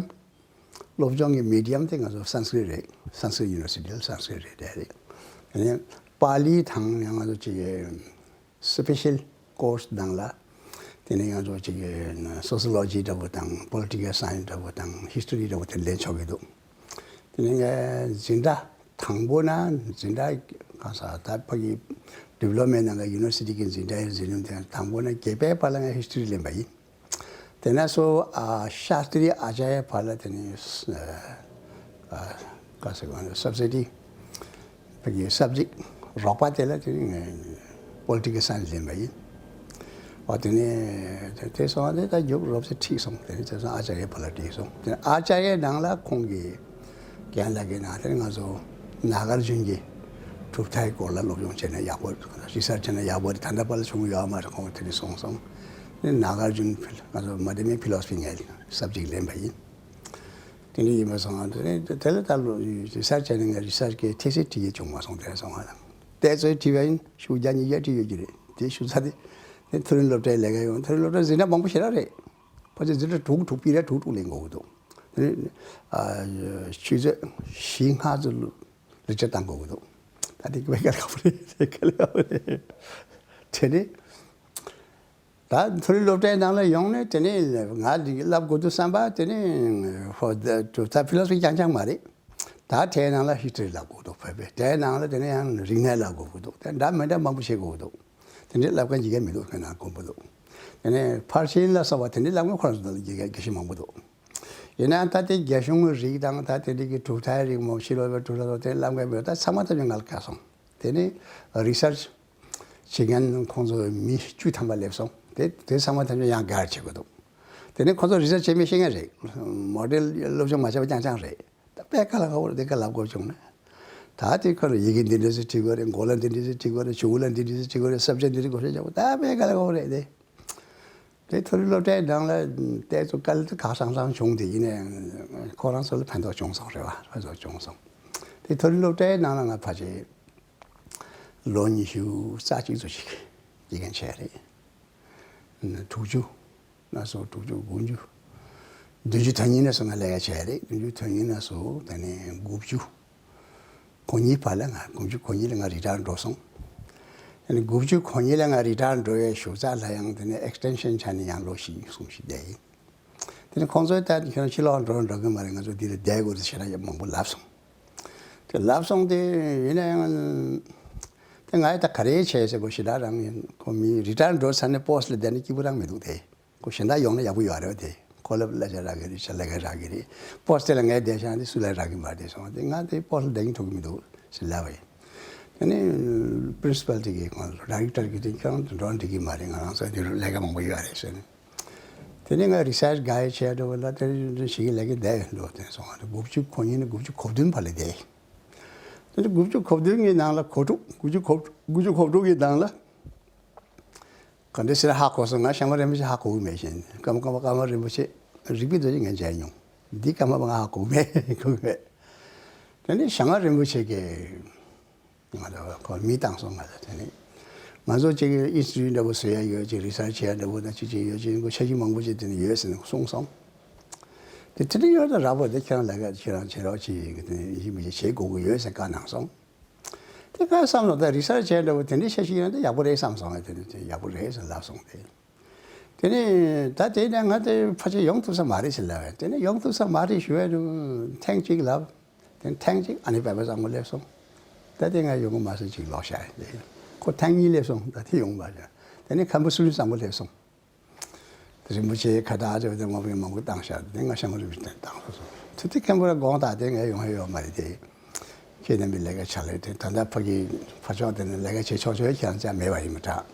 སློབ་སྦྱོང་གི་མི་ཌི་ཡམ་དེ་ང་ཚོ་སན་སི་ཀྲིཏ་རེད། སན་སི་ཀྲིཏ་ཡུ་ནི་ཝར་སི་ཊི་ལ་སན་སི་ཀྲིཏ་རེད་རེད། དེ་ནས་པཱ་ལི་དང་ཡང་ང་ཚོ་ཅིག་སི་པེ་ཤལ་ཀོར་སི་ནང་ལ་དེ་ནས་ང་ཚོ་ཅིག་སོ་སི་ལོ་ཇི་འདྲ་པོ་དང་པོ་ལི་ཊི་ཀལ་སའེན་སི་འདྲ་པོ་དང་ཧིས་ཊོ་རི་འདྲ་པོ་དེ་ལེན་ཆོག་གི་འདུག་དེ་ནས་ངས་འཛིན་གྲྭ་དང་པོ་ན་འཛིན་གྲྭ་གང་ས་ད་ཕ་གི་ཌི་པི་ལོ་མའི་ནང་གི་ཡུ་ནི་ཝར་སི་ཊི་གི་འཛིན་གྲྭའི་འཛིན་རིམ་དེ་དང་པོ་ན་བརྒྱད་པའི་བར་ལ་ངས་ཧིས་ཊོ་རི་ལེན་པ་ཡིན། དེ་ནས་སུ་ཨ་ཤཱསྟྲི་ཨཱ་ཅཱརྱ་བར་ལ་དེ་ནས་ཨ་ག་ཟེར་གོ་ནས་སབ་སི་ཌི་བོད་ཀྱི་སབ་ཇེག་རོགས་པ་དེ་ལ་དེ་ནས་པོ་ལི་ཊི་ཀལ་སའེན་སི་ལེན་པ་ཡིན། འོ་དེ་ནས་དེ་དེ་སོང་བ་དེ་ད་རྒྱུགས་རོབ་ཙམ་ཁྲིད་སོང་། དེ་ནས་དེ་སོང་ཨཱ་ཅཱརྱ་བར་ལ་ཁྲིད་སོང་། དེ་ནས་ཨཱ་ཅཱརྱའི་ནང་ལ་ཁོང་གིས་རྒན་ལགས་ཀྱི་ནང་དེར་ང་ཚོ་ནཱ་གར་ཇུན་གྱི་གྲུབ་མཐའི་སྐོར་ལ་སློབ་སྦྱོང་བྱས་ན་ཡག་པོ་རེད། རི་སར་ཆི་བྱས་ན་ཡག་པོ་རེད། ད་ལྟ་བར་ལ་བྱུང་ཡོད་མ་རེད། ཁོང་དེ་ནས་གསུངས་སོང་། ནི་ནཱ་གར་ཇུན་ཕི་ལ་ང་ཚོ་མ་དེ་མིན་ཕི་ལོ་སི་ཕི་ངའི་སབ་ཇེག་ལེན་པ་ཡིན། དེ་འདྲ་ཡིན་པ་སོང་ང་དེ་ནས་དེ་ལ་ད་ལོ་རི་སར་ཆི་བྱས་ནས་ངས་རི་སར་ཆི་གི་ཐེ་སིས་བྲིས་ཡས་བྱུང་མ་སོང་། དེ་སོང་ང་ལ་དེ་ཚོའི་བྲིས་པ་ཡིན། ཤུགས་རྒྱག་ཉིས་བརྒྱ་བྲིས་ཡོད་ཀྱི་རེད། དེ་ཞུ་ས་དེ་དེ་མཐོ་རིམ་སློབ་གྲྭའི་ལས་ཀ་ཡོང་། མཐོ་རིམ་སློབ་གྲྭ་འཛིན་གྲྭ་མང་པོ་ཞེ་དྲག་རེད། ཕལ་ཆེར་འཛིན་གྲྭ་དྲུག་དྲུག་པི་རེད། དྲུག་དྲུག་ལེན་དགོས་ཀྱི་འདུག་དེ་ནས་ཨ་ཆུ་ཚོད་བཞི་ལྔ་ཙམ་ལེགས་ཆར་བཏང་དགོས་ཀྱི་འདུག་ད་དེ་གི་བེ་ག་ལ་བ་རེད། དེ་ག་ལ་བ་རེད། དེ་ནས་ད་མཐོ་རིམ་སློབ་གྲྭའི་ནང་ལ་ཡོང་ནས་དེ་ནས་ང་འདི་བསླབ་དགོས་འདུག་བསམ་པ། དེ་ནས་ཧོ་ད་ད་ཕི་ལོ་སི་ཕི་རྐྱང་རྐྱང་མ་རེད། ད་དེའི་ནང་ལ་ཧི་སི་ཊོ་རི་ལབ་དགོས་འདུག་བོད་པའི། དེའི་ནང་ལ་དེ་ནས་ཡང་རིག་གནས་ལབ་དགོས་ཀྱི་འདུག་དེ་འདྲ་མི་འདྲ་མང་པོ་བྱེད་དགོས་ཀྱི་འདུག་དེ་འདྲའི་ལབ་མཁན་ཡི་གེ་མི་འདུག་ཁོའི་ནང་དཀོན་པོ་འདུག་དེ་ནས་ཕར་ཕྱིན་ལ་སོགས་པ་དེ་འདྲའི་ལབ་མཁན་ཁོ་རང་ཚོ་ལ་ཡི་གེ་དགེ་ཞིང་མང་པོ་འདུག་ཡིན་ནའང་ད་དེ་རྒྱ་གཞུང་གི་རིགས་དང་ད་དེ་འདྲའི་གི་གྲུབ་མཐའི་རིགས་མོ་ཕྱི་ལོགས་པའི་གྲུབ་མཐའ་སོགས་དེ་ལབ་མཁན་མི་འདུག་ད་ཚང་མ་ཐམས་ཅད་ང་ལ་བཀའ་སོང་། དེ་ནས་རི་སར་ཆི་བྱེད་མཁན་ཁོང་ཚོ་མི་བཅུ་ཐམ་པ་སླེབས་སོང་། དེ་དེ་ཚང་མ་ཐམས་ཅད་ཡང་ག་རེ་བྱེད་དགོས་འདུག་དེ་ནས་ཁོང་ཚོ་རི་སར་ཆི་བྱེད་མི་ཤེས་མཁན་རེད། མོ་ཌེལ་སློབ་སྦྱོང་མ་བྱས་པ་རྐྱང་རྐྱང་རེད། ད་དཔེ་དཀའ་ལས་ཁག་པོ་རེད། དེ་དཀའ་ལས་དགོས་བྱུང་ན། ད་དེ་ཁོ་ལ་ཡི་གེ་འདི་འདྲ་ཞིག་བྲིས་དགོས་རེད། མགོ་ལ་འདི་འདྲ་ཞིག་བྲིས་དགོས་རེད། གཞུག་གུ་ལ་འདི་འདྲ་ཞིག་བྲིས་དགོས་རེད། ས་བཅད་འདི་འདྲ་དགོས་ཤེས་བྱ་བ་ད་དཔེ་དཀའ་ལས་ཁག་པོ་རེད་དེ། དེ་མཐོ་རིམ་སློབ་གྲྭའི་ནང་ལ་ཏོག་ཙམ་དཀའ་ལས་ཁག་ཧྲང་ཧྲང་བྱུང་སྟེ་ཡིན་ནའང་ཁོ་རང་ཚོ་ལ་ཕན་ཐོགས་བྱུང་སོང་རེད་བ། ཕན་ཐོགས་བྱུང་སོང་། དེ་མཐོ་རིམ་སློབ་གྲྭའི་ནང་ལ་ང་ཕལ་ཆེར་ལོ་ཉི་ཤུ་རྩ་གཅིག་ཙམ་ཞིག་དགེ་རྒན་བྱས་རེད། དྲུག་ཅུ་ན་སོ་དྲུག་ཅུ་དགུ་བཅུ། བདུན་ཅུ་དོན་གཉིས་ན་སོ་ང་ལས་ཀ་བྱས་རེད། བདུན་ཅུ་དོན་གཉིས་ན་སོ་དེ་ནས་དགུ་བཅུ་གོ་གཉིས་བར་ལ་ང་དགུ་བཅུ་གོ་གཉིས་ལ་ང་རི་ཊ་ཡར་འགྲོ་སོང་། དེ་ནས་དགུ་བཅུ་གོ་གཉིས་ལ་ང་རི་ཊ་ཡར་འགྲོ་བའི་གཞུག་ཚགས་ལ་ཡང་དེ་ནས་ཨེག་སི་ཊེན་ཤན་བྱས་ནས་ཡང་ལོ་བཞི་གསུམ་ཞིག་བསྡད་ཡིན། དེ་ནས་ཁོང་ཚོས་ད་ཁྱོད་རང་ཕྱི་ལོགས་འགྲོ་འགྲོ་གི་མ་རེད། ང་ཚོ་འདི་ལ་བསྡད་དགོས་རེད་ཟེར་ན་ཡང་མང་པོ་ལབ་སོང་། དེ་ལབ་སོང་དེ་ཡིན་ན་ཡང་དེ་ང་ཡི་ད་ག་རེ་བྱས་ཟེར་གོ་ཞེ་དྲག་རང་ཡིན། ཁོ་མི་རི་ཊ་ཡར་འགྲོ་ཚར་ནས་པོ་སི་ཊི་ལ་བསྡད་ན་སྐྱིད་པོ་རང་མི་འདུག་དེ། ཁོ་གཞན་དག་ཡོང་ན་ཡག་པོ་ཡོད་རེད་བ། དེ་ཁོ་ལ་གླ་ཆ་རག་གི་རེད། ཆ་ལས་ཀ་རག་གི་རེད། པོ་སི་ཊི་ལ་ངས་བསྡད་བཞག་དེ་སུ་ལ་རག་གི་མ་རེད་སོང་། དེ་ང་དེ་པོ་སི་ཊི་ལ་བསྡད་ཀྱིན་ཐུབ་ཀྱི་མི་འདུག་ཟེར་ལབ་པ་ཡིན། དེ་ནས་པི་རིན་སི་པལ་དེ་གིས་ཁོང་ལ་ཌའི་རེག་ཊར་གིས་དེ་ཁྱོད་རང་དུ་འགྲོ་འགྲིག་གི་མ་རེད། ང་རང་ཚོ་དེ་ལས་ཀ་མང་པོ་ཡོད་རེད་ཟེར་ནས། དེ་ནས་ང་རི་སར་ཆི་ག་ཡེ་བྱས་འགྲོ་བ་ལ་དེ་རིང་ཞིག་གི་ལས་ཀ་བསྡད་ཡོད་འགྲོ་དེ་སོང་བ་རེད། དགུ་བཅུ་གོ་གཉིས་ནས་དགུ་བཅུ་གོ་བདུན་བར་ལ་བསྡད་ཡིན། དེ་ནས་དགུ་བཅུ་གོ་བདུན་གྱི་ནང་ལ་གོ་དྲུག་དགུ་བཅུ་གོ་དགུ་བཅུ་གོ་དྲུག་གི་ནང་ལ། ག་འདྲ་ཟེར་ཧ་གོ་སོང་། ང་ཤམྦྷ་ར་རིན་པོ་ཆེ་ཧ་གོ་གི་མེད་བཞིན། ཀརྨ་ཀརྨ་ཀརྨ་རིན་པོ་ཆེ་རིག་པའི་རྡོ་རྗེ་ངས་མཇལ་མྱོང་། འདི་ཀརྨ་པ་ང་ཧ་གོ་གི་མེད། གོ་གི་མེད། དེ་ནས་ཞྭ་དམར་རིན་པོ་ཆེ་གིས་ང་ལ་ཁོ་མི་བཏང་སོང་། ང་ལ་དེ་ནས་ང་ཚོ་གཅིག་ཨིན་སི་ཊི་ཊུཊ་འདྲ་པོ་བཟོ་ཡ་ཡོད་ཅིག་རི་སར་ཆི་བྱེད་ཡ་འདྲ་པོ་དང་གཅིག་གཅིག་ཡོད་ཅིག་འགོ་འཆར་གཞི་མང་པོ་ཅིག་དེ་ནས་ཡོད་ཟེར་ནས་གསུངས་སོང་། དེ་དེ་འདྲ་ཡོད་ད་རག་པོ་དེ་ཁྱེད་རང་ལས་ཀ་ཁྱེད་རང་བྱེད་རོགས་གྱིས་ཡིན་མི་བྱེད་དགོས་ཀྱི་ཡོད་ཟེར་བཀའ་གནང་སོང་། དེ་ག་བསམ་ལ་ད་རི་སར་ཆི་བྱས་འདྲ་པོ་དེ་འདྲའི་ཤ་ཞིག་ཡོད་ན་ཡག་པོ་རེད་བསམ་སོང་བས། དེ་ནི་དེ་ཡག་པོ་རེད་ཟེར་ལབ་སོང་སྟེ། དེ་ནི་ད་དེ་ནས་ང་དེ་ཕལ་ཆེར་ཡོང་ཐུབ་ས་མ་རེད་ཟེར་ལབ་བས། དེ་ནི་ཡོང་ཐུབ་ས་མ་རེད་ཞུ་བས་དུ་ཐེངས་གཅིག་ལབ། དེ་ནི་ཐེངས་གཅིག་ཨ་ནེ་པད་མ་བཟང་པོ་སླེབས་སོང་། ད་དེ་ང་ཡོང་གི་མ་སོང་ཅིག་ལོག་བཞག་ཡིན། དེ་ཁོ་ཐེངས་གཉིས་སླེབས་སོང་། ད་དེ་ཡོང་མ་བྱུང་། དེ་ནི་མཁན་པོ་ཚུལ་ཁྲིམས་བཟང་པོ་སླེབས་སོང་། དེ་རིན་པོ་ཆེའི་ཁ་བཏགས་བརྗོད་དེ་མ་བུའི་མང་པོ་བཏང་ཤག་དེ་ང་ཤམ་བུ་རིན་པོ་ཆེ་བཏང་སོང་། དེ་དེ་མཁན་པོ་ར་དགོངས་དག་དེ་ངས་ཡོང་ཧེ་ཡོད་མ་རེད་དེ། ཁྱེད་རྣམ་པའི་ལས་ཀ་ཆ་ལེ་དེ་ད་ལྟ་ཕ་གི་ཕ་ཕྱོགས་དེ་ནས་ལས་ཀ་བྱེད་ཆོག་ཆོག་ཁྱེད་རང་ཅག་མེད་པ་ཡིན་མི་དྲག་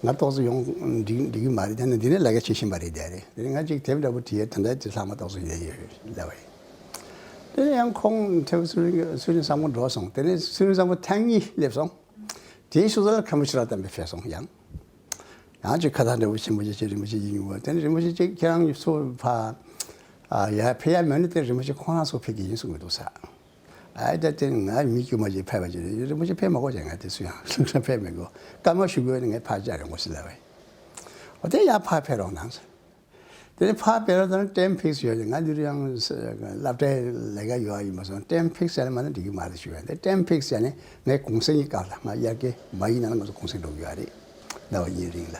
ང་ཏོག་ཙམ་ཡོང་འགྲིག་འགྲིག་གི་མ་རེད། དེ་ནས་འདི་ནས་ལས་ཀ་བྱེད་བཞིན་པ་རེད། དེ་རེད། དེ་ནས་ང་གཅིག་དེབ་འདྲ་པོ་བྲིས་ཡས་ད་ལྟ་དེ་ལྷག་མ་ཏོག་ཙམ་ཡོད་ཡོད་ལབ་པ་ཡིན། དེ་ནས་ཡང་ཁོང་ཐེ་བོ་ཚུལ་ཁྲིམས་བཟང་པོ་འགྲོ་སོང་། དེ་ནས་ཚུལ་ཁྲིམས་བཟང་པོ་ཐེངས་གཉིས་སླེབས་སོང་། དེའི་ཤུལ་ཙམ་ལ་མཁན་པོ་ཤེས་རབ་བརྟན་པ་ཕེབས་སོང་ཡང་། ཡང་ཅིག་ཁ་བཏགས་འདྲ་པོ་ཆེན་པོ་ཅིག་བྱས་རིན་པོ་ཆེ་ཡིན་ཡོང་བ། དེ་ནས་རིན་པོ་ཆེ་ཅིག་ཁྱེད་རང་ཚོ་ཕ་ཨ་ཡར་ཕེབས་ཡ་མེད་ན་དེ་རིན་པོ་ཆེ་ཁོང་རང་ཚོ་ཕེབས་ཀྱི་ཡིན་གསུང་གི་འདུག་ས། ཨ་ད་དེ་ང་མི་དཀྱུས་མ་ཅིག་ཕེབས་པ་ཅིག་རེད། རིན་པོ་ཆེ་ཕེབས་མ་དགོས་ཀྱང་ང་དེ་སུ་ཡང་ལྷུང་ས་ཕེབས་མི་དགོས། སྐར་མ་ཞུ་དགོས་ན་ངས་ཕར་བཅར་ཡོང་དགོས་ཟེར་ལབ་པ་ཡིན། འོ་དེ་ཡར་ཕར་ཕེབས་རོགས་གནང་ཟེར། དེ་ནས་ཕར་ཕེབས་རོགས་གནང་། ཊེམ་ཕིགས་ཡོད་ཅིག་ང་འདིར་ཡང་སློབ་གྲྭའི་ལས་ཀ་ཡོད་ཡིན་པ་སོང་། ཊེམ་ཕིགས་བྱས་ན་མ་ན་འགྲིག་གི་མ་རེད་ཞུ་བས། དེ་ཊེམ་ཕིགས་བྱས་ནས་ངས་གུང་སེང་གི་སྐབས་ལ་ང་དབྱར་ཁའི་མ་ཡི་ནང་ལ་ང་ཚོ་གུང་སེང་འགྲོ་གི་ཡོད་རེད། ཟླ་བ་གཉིས་རིང་ལ།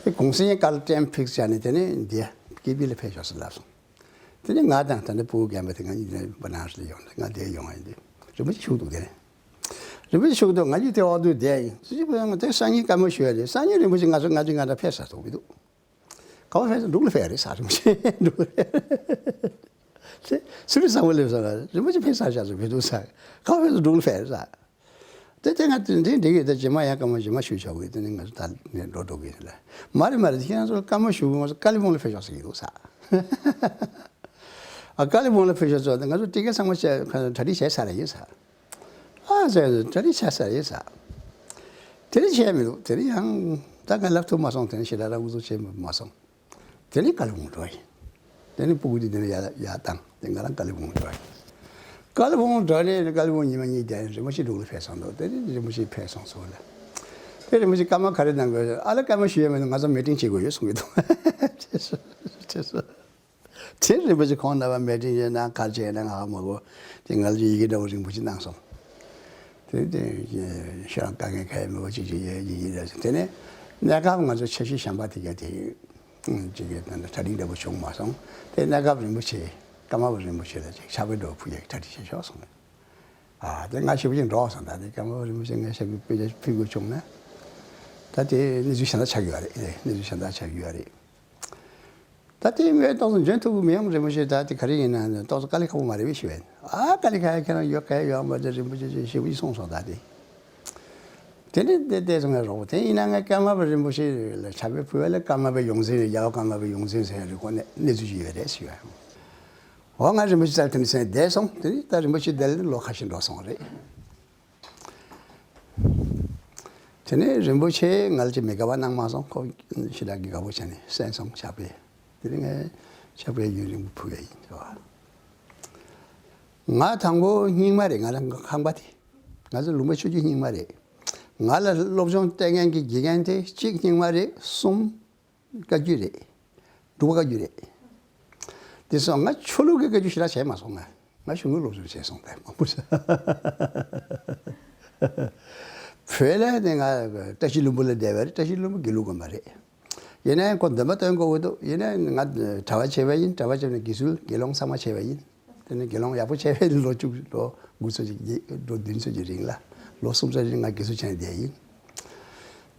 དེ་གུང་སེང་གི་སྐབས་ལ་ཊེམ་ཕིགས་བྱས་ནས་དེ་ནས་འདི་ཀེ་པི་ལ་ཕེབས་ཤོག་ཟེར་ལབ་སོང་། དེ་ནས་ང་དང་ད་ནི་སྤུ་གུ་རྒན་པ་དེ་ང་གཉིས་དེ་ནས་བ་ནང་ལ་ཡོང་ནས་ང་དེ་ཡོང་བ་ཡིན། དེ་རིན་པོ་ཆེ་བཞུགས་འདུག་དེ་ནས། རིན་པོ་ཆེ་བཞུགས་འདུག་ང་གཉིས་དེ་འོག་ཏུ་བསྡད་ཡིན། སུ་ཞིག་བུ་ཡང་དེ་སང་ཉིན་སྐར་མ་ཞུ་ཡ་རེད། སང་ཉིན་རིན་པོ་ཆེ་ང་ཚོ་ང་ཚོའི་ང་འདྲ་ཕེབས་ས་ཐུག་མི་འདུག་ག་པར་ཕེབས་ས། འབྲུག་ལ་ཕེབས་རེད་ས། རིན་པོ་ཆེ་འབྲུག་ལ་ཕེབས་རེད། ཚུལ་ཁྲིམས་བཟང་པོ་སླེབས་ས་ལ་རིན་པོ་ཆེ་ཕེབས་ས་ཤག་ཚོ་མི་འདུག་ས། ག་པར་ཕེབས་ས། འབྲུག་ལ་ཕེབས་རེད་ས། དེ་དེ་ང་དེ་འདྲའི་འགྲིག་ཡོད། དེ་རྗེས་མ་ཡང་སྐར་མ་རྗེས་མ་ཞུ་ཆོག་གི། དེ་ནི་ང་ཚོ་ད་ནས་འགྲོ་འགྲོ་གི་ཡིན་ལ། མ་རེད་མ་རེད། ཁྱེད་རང་ཚོ་སྐར་མ་ཞུ་གི་ང་ཚོ་ཀ་ལི་བོང་ལ་ཕེབས་ཤོག་ཟེར་གི་འདུག་ས། ཨ་ཀ་ལི་བོང་ལ་ཕེབས་ཤོག་ཟེར་བ་དེ་ང་ཚོ་ཊི་ཀེ་ཊི་ཚང་མ་བྱས་གྲ་སྒྲིག་བྱས་ཚར་ཡིན་ས། ཨ་ཟེར་གྲ་སྒྲིག་བྱས་ས་རེད་ས། དེ་རིང་བྱས་མི་འདུག་དེ་རིང་ཡང་ད་ང་ལབ་ཐུབ་མ་སོང་། དེ་རིང་ཞེ་དྲག་རང་འུ་ཚུགས་བྱས་མ་སོང་། དེ་རིང་ཀ་ལི་བོང་འགྲོ་ཡིན། དེ་རིང་སྤུ་གུ་དེ་དེ་རིང་ཡར་ཡར་བཏང་། དེ་ང་རང་ཀ་ལི་བོང་འགྲོ་ཡིན། ཀ་ལི་བོང་འགྲོ་ནས་ཀ་ལི་བོང་ཉི་མ་གཉིས་བསྡད་ནས་རིན་པོ་ཆེ་འབྲུག་ལ་ཕེབས་སོང་འདུག་དེ་རིང་རིན་པོ་ཆེ་ཕེབས་སོང་ཚུར་ལ། དེ་རིན་པོ་ཆེ་སྐར་མ་ག་རེ་གནང་དགོས། ཨ་ལ་སྐར་མ་ཞུ་ཡས་མེད་འདུག་ང་ཚོ་མི་ཊིང་བྱེད་དགོས་ཡོད་གསུང་གི་འདུག་དེ་སོ་དེ་སོ། དེ་རིན་པོ་ཆེ་ཁོང་རྣམ་པ་མི་ཊིང་ཡོད་ན་ག་རེ་བྱས་ན་ང་ཧ་མ་གོ། དེ་ང་ཚོ་ཡི་གེ་འདྲ་པོ་རིང་པོ་ཅིག་གནང་སོང་། དེ་དེ་ཤེས་རང་དཀའ་ངལ་ག་ཡང་མེད་པ་ཅིག་ཅིག་ཡོད་ཡིན་ཡིན་རེད། དེ་ནས་གནས་སྐབས་ང་ཚོ་ཆབ་སྲིད་གཞན་པ་དེ་ག་དེ་ཅིག་གི་ད་ལྟ་གྲ་སྒྲིག་འདྲ་པོ་བྱུང་མ་སོང་། དེ་གནས་སྐབས་རིན་པོ་ཆེ་ ཀརྨ་པ་རིན་པོ་ཆེ་ལ་ཅིག་ཕྱག་དཔེ་འདྲ་བོ་ཕུལ་ཡག་གི་གྲ་སྒྲིག་བྱས་ཤོག་གསུངས་པས། ཨ་དེ་ང་ཞེ་པོ་ཅིག་འདྲོགས་སོང་། ད་དེ་ཀརྨ་པ་རིན་པོ་ཆེ་ངས་ཕྱག་དཔེ་དཔེ་ཆ་ཕུལ་དགོས་བྱུང་ན། ད་དེ་གནས་ཚུལ་གཞན་དག་ཆགས་ཀྱི་ཡོད་རེད། གནས་ཚུལ་གཞན་དག་ཆགས་ཀྱི་ཡོད་རེད། ད་དེ་ངས་ཏོག་ཙམ་འཇོན་ཐུབ་ཀྱི་མི་འོང་། རིན་པོ་ཆེ་ད་དེ་ག་རེ་ཡིན་ན་ཏོག་ཙམ་དཀའ་ལས་ཁག་པོ་མ་རེད་པས་ཞུས་པས། ཨ་དཀའ་ལས་ཁག་ཡ་ཁྱེད་རང་ཡོད་ག་ཡ་ཡོད་མ་རེད། རིན་པོ་ཆེ་ཅིག་ཞེ་པོ་ཅིག་གསུངས་སོང་། ད་དེ་དེ་ནས་དེ་བལྟས་སོང་། ངའི་རོགས་པ་དེ་ཡིན་ན་ངས་ཀརྨ་པ་རིན་པོ་ཆེ་ལ་ཕྱག་དཔེ་ཕུལ་བ་ལ་ཀརྨ་པའི་ཡོངས་འཛིན་རེད། རྒྱལ་བ་ཀརྨ་པའི་ཡོངས་འཛིན་ཟེར་ཡ་རེད། ཁོ་ནས་གནས་ཚུལ་ཅིག་ཡོད་རེད་ཟེར་བ། འོ་ང་རིན་པོ་ཆེ་རྩར་དེ་ནས་སེང་བསྡད་སོང་། དེ་ནས་ད་རིན་པོ་ཆེ་འདས་ལ་ལོ་ཁ་ཤས་འགྲོ་སོང་རེད། དེ་ནས་རིན་པོ་ཆེ་ང་ལ་ཅིག་མི་དགའ་བ་གནང་མ་སོང་། ཁོ་ཞེ་དྲག་གི་དགའ་པོ་བྱས་ནས་གསན་སོང་ཕྱག་དཔེ། དེ་ནས་ངས་ཕྱག་དཔེ་ཡུན་རིང་པོ་ཕུལ་བ་ཡིན་ཟེར་བ། ང་དང་པོ་རྙིང་མ་རེད། ང་རང་ཁང་པ་དེ། ང་ཚོ་ལུང་པ་ཆུང་ཆུང་རྙིང་མ་རེད། ང་ལ་སློབ་སྦྱོང་སྤྲད་མཁན་གྱི་དགེ་རྒན་དེ་གཅིག་རྙིང་མ་རེད། གསུམ་བཀའ་བརྒྱུད་རེད། འབྲུག་པ་བཀའ་བརྒྱུད་རེད། དེ་སོང་ང་ཆོས་ལུགས་ཀྱི་བཀའ་བརྒྱུད་ཞེ་དྲག་བྱས་མ་སོང་། ང་ང་གཞུང་གི་སློབ་སྦྱོང་བྱས་སོང་། དེ་མང་པོ་བྱས། བོད་ལ་ནི་ང་བཀྲ་ཤིས་ལྷུན་པོ་ལ་བསྡད་པ་རེད། བཀྲ་ཤིས་ལྷུན་པོ་དགེ་ལུགས་དགོན་པ་རེད། ཡིན་ནའི་ཁོ་འདོན་པ་འདོན་དགོས་ཀྱི་འདུག་ཡིན་ནའི་ང་གྲྭ་པ་བྱས་པ་ཡིན། གྲྭ་པ་བྱས་ནས་དགེ་ཚུལ་དགེ་སློང་ཚང་མ་བྱས་པ་ཡིན། དེ་ནས་དགེ་སློང་ཡག་པོ་བྱས་པའི་ལོ་བཅུ་ལོ་དགུ་ཚོད་ཅིག་རྗེས་ལོ་བདུན་ཚོད་ཀྱི་རིང་ལ། ལོ་གསུམ་ཚོད་རིང་ང་དགེ་ཚུལ་བྱས་ནས་བསྡད་ཡིན།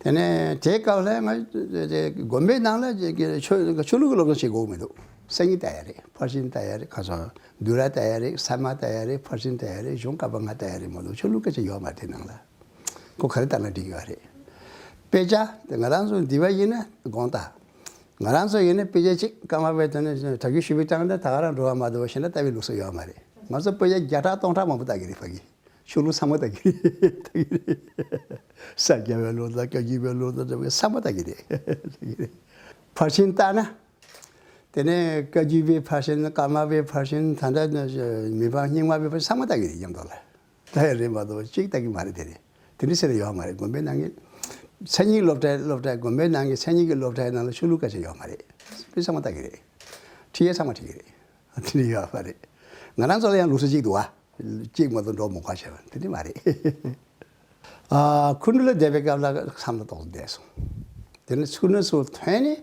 དེ་ནས་དེའི་སྐབས་ལ་ང་དགོན་པའི་ནང་ལ་ཆོས་ཆོས་ལུགས་ཀྱི་སློབ་སྦྱོང་བྱེད་དགོས་མི་འདུག་སང་ཉིན་ལྟ་ཡ་རེད། ཕར་ཕྱིན་ལྟ་ཡ་རེད། ཁ་སང་བསྡུས་གྲྭ་ལྟ་ཡ་རེད། ས་མ་ལྟ་ཡ་རེད། ཕར་ཕྱིན་ལྟ་ཡ་རེད། གཞུང་བཀའ་པོད་ལྔ་ལྟ་ཡ་རེད་མ་གཏོགས་ཆོས་ལུགས་སྐད་ཆ་ཡོད་མ་རེད་དེ་ནང་ལ། ཁོ་ག་རེ་ལྟ་ན་འགྲིག་ཡོད་རེད། དཔེ་ཆ་དེ་ང་རང་ཚོ་འདི་པ་ཡིན་ན་དགོངས་དག་ང་རང་ཚོ་ཡིན་ན་དཔེ་ཆ་གཅིག་ཀརྨ་པའི་དོན་ནས་དྲ་རྒྱ་ཞུ་བའི་སྟེང་ནས་ད་ག་རང་འགྲོ་བ་མ་གཏོགས་གཞན་དག་ལྟ་བའི་ལུགས་སྲོལ་ཡོད་མ་རེད། ང་ཚོ་དཔེ་ཆ་བརྒྱ་ཕྲག་སྟོང་ཕྲག་མང་པོ་ལྟ་གི་རེད། ཕ་གི་ཆོས་ལུགས་ཚང་མ་ལྟ་གི་རེད། ལྟ་གི་རེད། ས་སྐྱ་པའི་ལུགས་དང་བཀའ་བརྒྱུད་པའི་ལུགས་དང་འདྲ་བའི་ཚང་མ་ལྟ་གི་རེད། ལྟ་གི་རེད། ཕར་ཕྱིན་ལྟ་ན། དེ་ནས་བཀའ་བརྒྱུད་པའི་ཕར་ཕྱིན། ཀརྨ་པའི་ཕར་ཕྱིན། ད་ལྟ་མི་ཕམ་རྙིང་མ་པའི་ཕར་ཕྱིན་ཚང་མ་ལྟ་གི་རེད། མཉམ་དུ་ལ། ད་ཡང་རེད་མ་གཏོགས་གཅིག་ལྟ་གི་མ་རེད། དེ་རེད། དེ་འདྲ་ཟེར་ཡོད་མ་རེད། དགོན་པའི་ནང་གི་མཚན་ཉིད་སློབ་གྲྭའི་སློབ་གྲྭའི་དགོན་པའི་ནང་གི་མཚན་ཉིད་ཀྱི་སློབ་གྲྭའི་ནང་ལ་ཆོས་ལུགས་སྐད་ཆ་ཡོད་མ་རེད། དེ་ཚང་མ་ལྟ་གི་རེད། ཁྲིད་ཡས་ཚང་མ་ཁྲིད་གི་རེད། དེ་འདྲ་ཡོད་མ་རེད། ང་རང་ཚོ་ལ་ཡང་ལུགས་སྲོལ་གཅིག་འདུག་བ། གཅིག་མ་གཏོགས་འགྲོ་མི་དགོས་བྱས་པ་དེ་འདྲ་མ་རེད། ཨ་ཁུ་ནུ་ལ་བསྡད་པའི་སྐབས་ལ་མཚམས་ལ་ཏོག་ཙམ་བསྡད་སོང་། དེ་ནས་ཁུ་ནུ་ཚུར་ཐོན་ནས་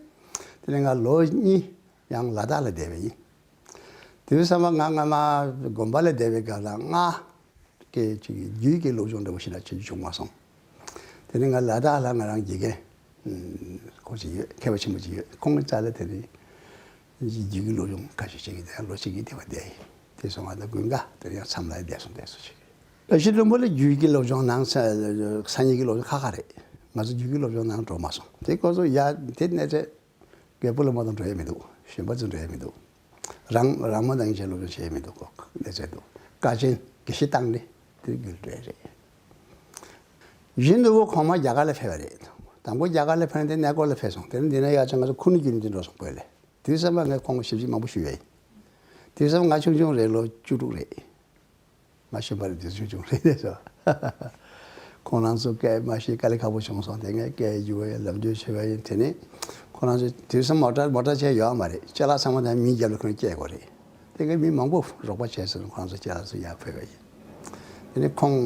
དེ་ནས་ང་ལོ་གཉིས་ཡང་ལ་དྭགས་ལ་བསྡད་པ་ཡིན། དེ་དུས་ཙམ་པ་ང་སྔ་མ་དགོན་པ་ལ་བསྡད་པའི་སྐབས་ལ་ང་སྐད་ཅིག་རྒྱུད་ཀྱི་སློབ་སྦྱོང་འདྲ་བོ་ཞིག་ལ་བྱེད་རྒྱུ་བྱུང་མ་སོང་། དེ་ནས་ང་ལ་དྭགས་ལ་ང་རང་དགེ་རྒན་ཁོང་ཅིག་ཡོད། མཁས་པ་ཆེན་པོ་ཅིག་ཡོད། ཁོང་གི་རྩ་ལ་དེ་ནས་རྒྱུད་ཀྱི་སློབ་སྦྱོང་ཁ་ཤས་བྱེད་ཀྱི་བསྡད། ལོ་གཅིག་གི་དེ་བ་བསྡད་ཡིན། དེ་སོང་ང་ད་དགུན་ཁ་དེ་ཡང་མཚམས་ལ་བསྡད་སོང་། བསྡད་སོང་ཞིག་བཀྲ་ཤིས་ལྷུན་པོ་ལ་རྒྱུད་ཀྱི་སློབ་སྦྱོང་གནང་ས་སང་ཉིན་གྱི་སློབ་སྦྱོང་ཁག་ཁག་རེད། ང་ཚོ་རྒྱུད་ཀྱི་སློབ་སྦྱོང་གནང་འགྲོ་མ་སོང་། དེ་ཁོ་ཚོ་ཡ་དེ་གནས་ཚད་རྒད་པོ་ལ་མ་གཏོགས་འགྲོ་ཡ་མི་འདུག་གཞོན་པ་ཚོ་འགྲོ་ཡ་མི་འདུག་རང་རང་མོས་དང་ཡིན་ཆེད་སློབ་སྦྱོང་བྱེད་ཡ་མི་འདུག་གོ། གནས་ཚད་འདུག་དཀའ་ཆེན་དགེ་བཤེས་བཏང་ནས་དེ་རྒྱུད་འགྲོ་ཡ་རེད། ཡིན་འདུག་གོ། ཁོང་མ་རྒྱ་གར་ལ་ཕེབས་པ་རེད། དང་པོ་རྒྱ་གར་ལ་ཕེབས་ནས་དེ་གནས་སྐོར་ལ་ཕེབས་སོང་། དེ་ནས་འདི་ན་ཡར་བྱས་ང་ཚོ་ཁུ་ནུ་བརྒྱུད་ནས་འདི་འགྲོ་སོང་བོད་ལ། དུས་ཙམ་པ་ངས་ཁོང་ཞིབ་འཇུག་མང་པོ་ཞུས་པ་ཡིན། དུས་ཙམ་ང་ཆུང་ཆུང་རེད། ལོ་བཅུ་དྲུག་རེད། ང་གཞོན་པ་རེད། དུས་ཆུང་ཆུང་རེད་ཟེར། ཁོང་རང་ཚོ་སྐད་མ་ཤེས། དཀའ་ལས་ཁག་པོ་བྱུང་སོང་། དེ་ངས་སྐད་བསྒྱུར་བ་ཡིན། ལམ་སྟོན་བྱས་པ་ཡིན། དེ་ནས་ཁོང་རང་ཚོ་དུས་ཙམ་མོ་ཊ་མོ་ཊ་ཆེ་ཡོད་མ་རེད། ཅ་ལག་ཚང་མ་ད་མིའི་རྒྱབ་ལ་ཁོ་རང་སྐྱེལ་དགོས་རེད། དེ་གའི་མི་མང་པོ་རོགས་པ་བྱས་ཟེར་ནས་ཁོང་ཚོ་ཅ་ལག་ཚོ་ཡར་ཕུལ་བ་ཡིན། དེ་ནས་ཁོང་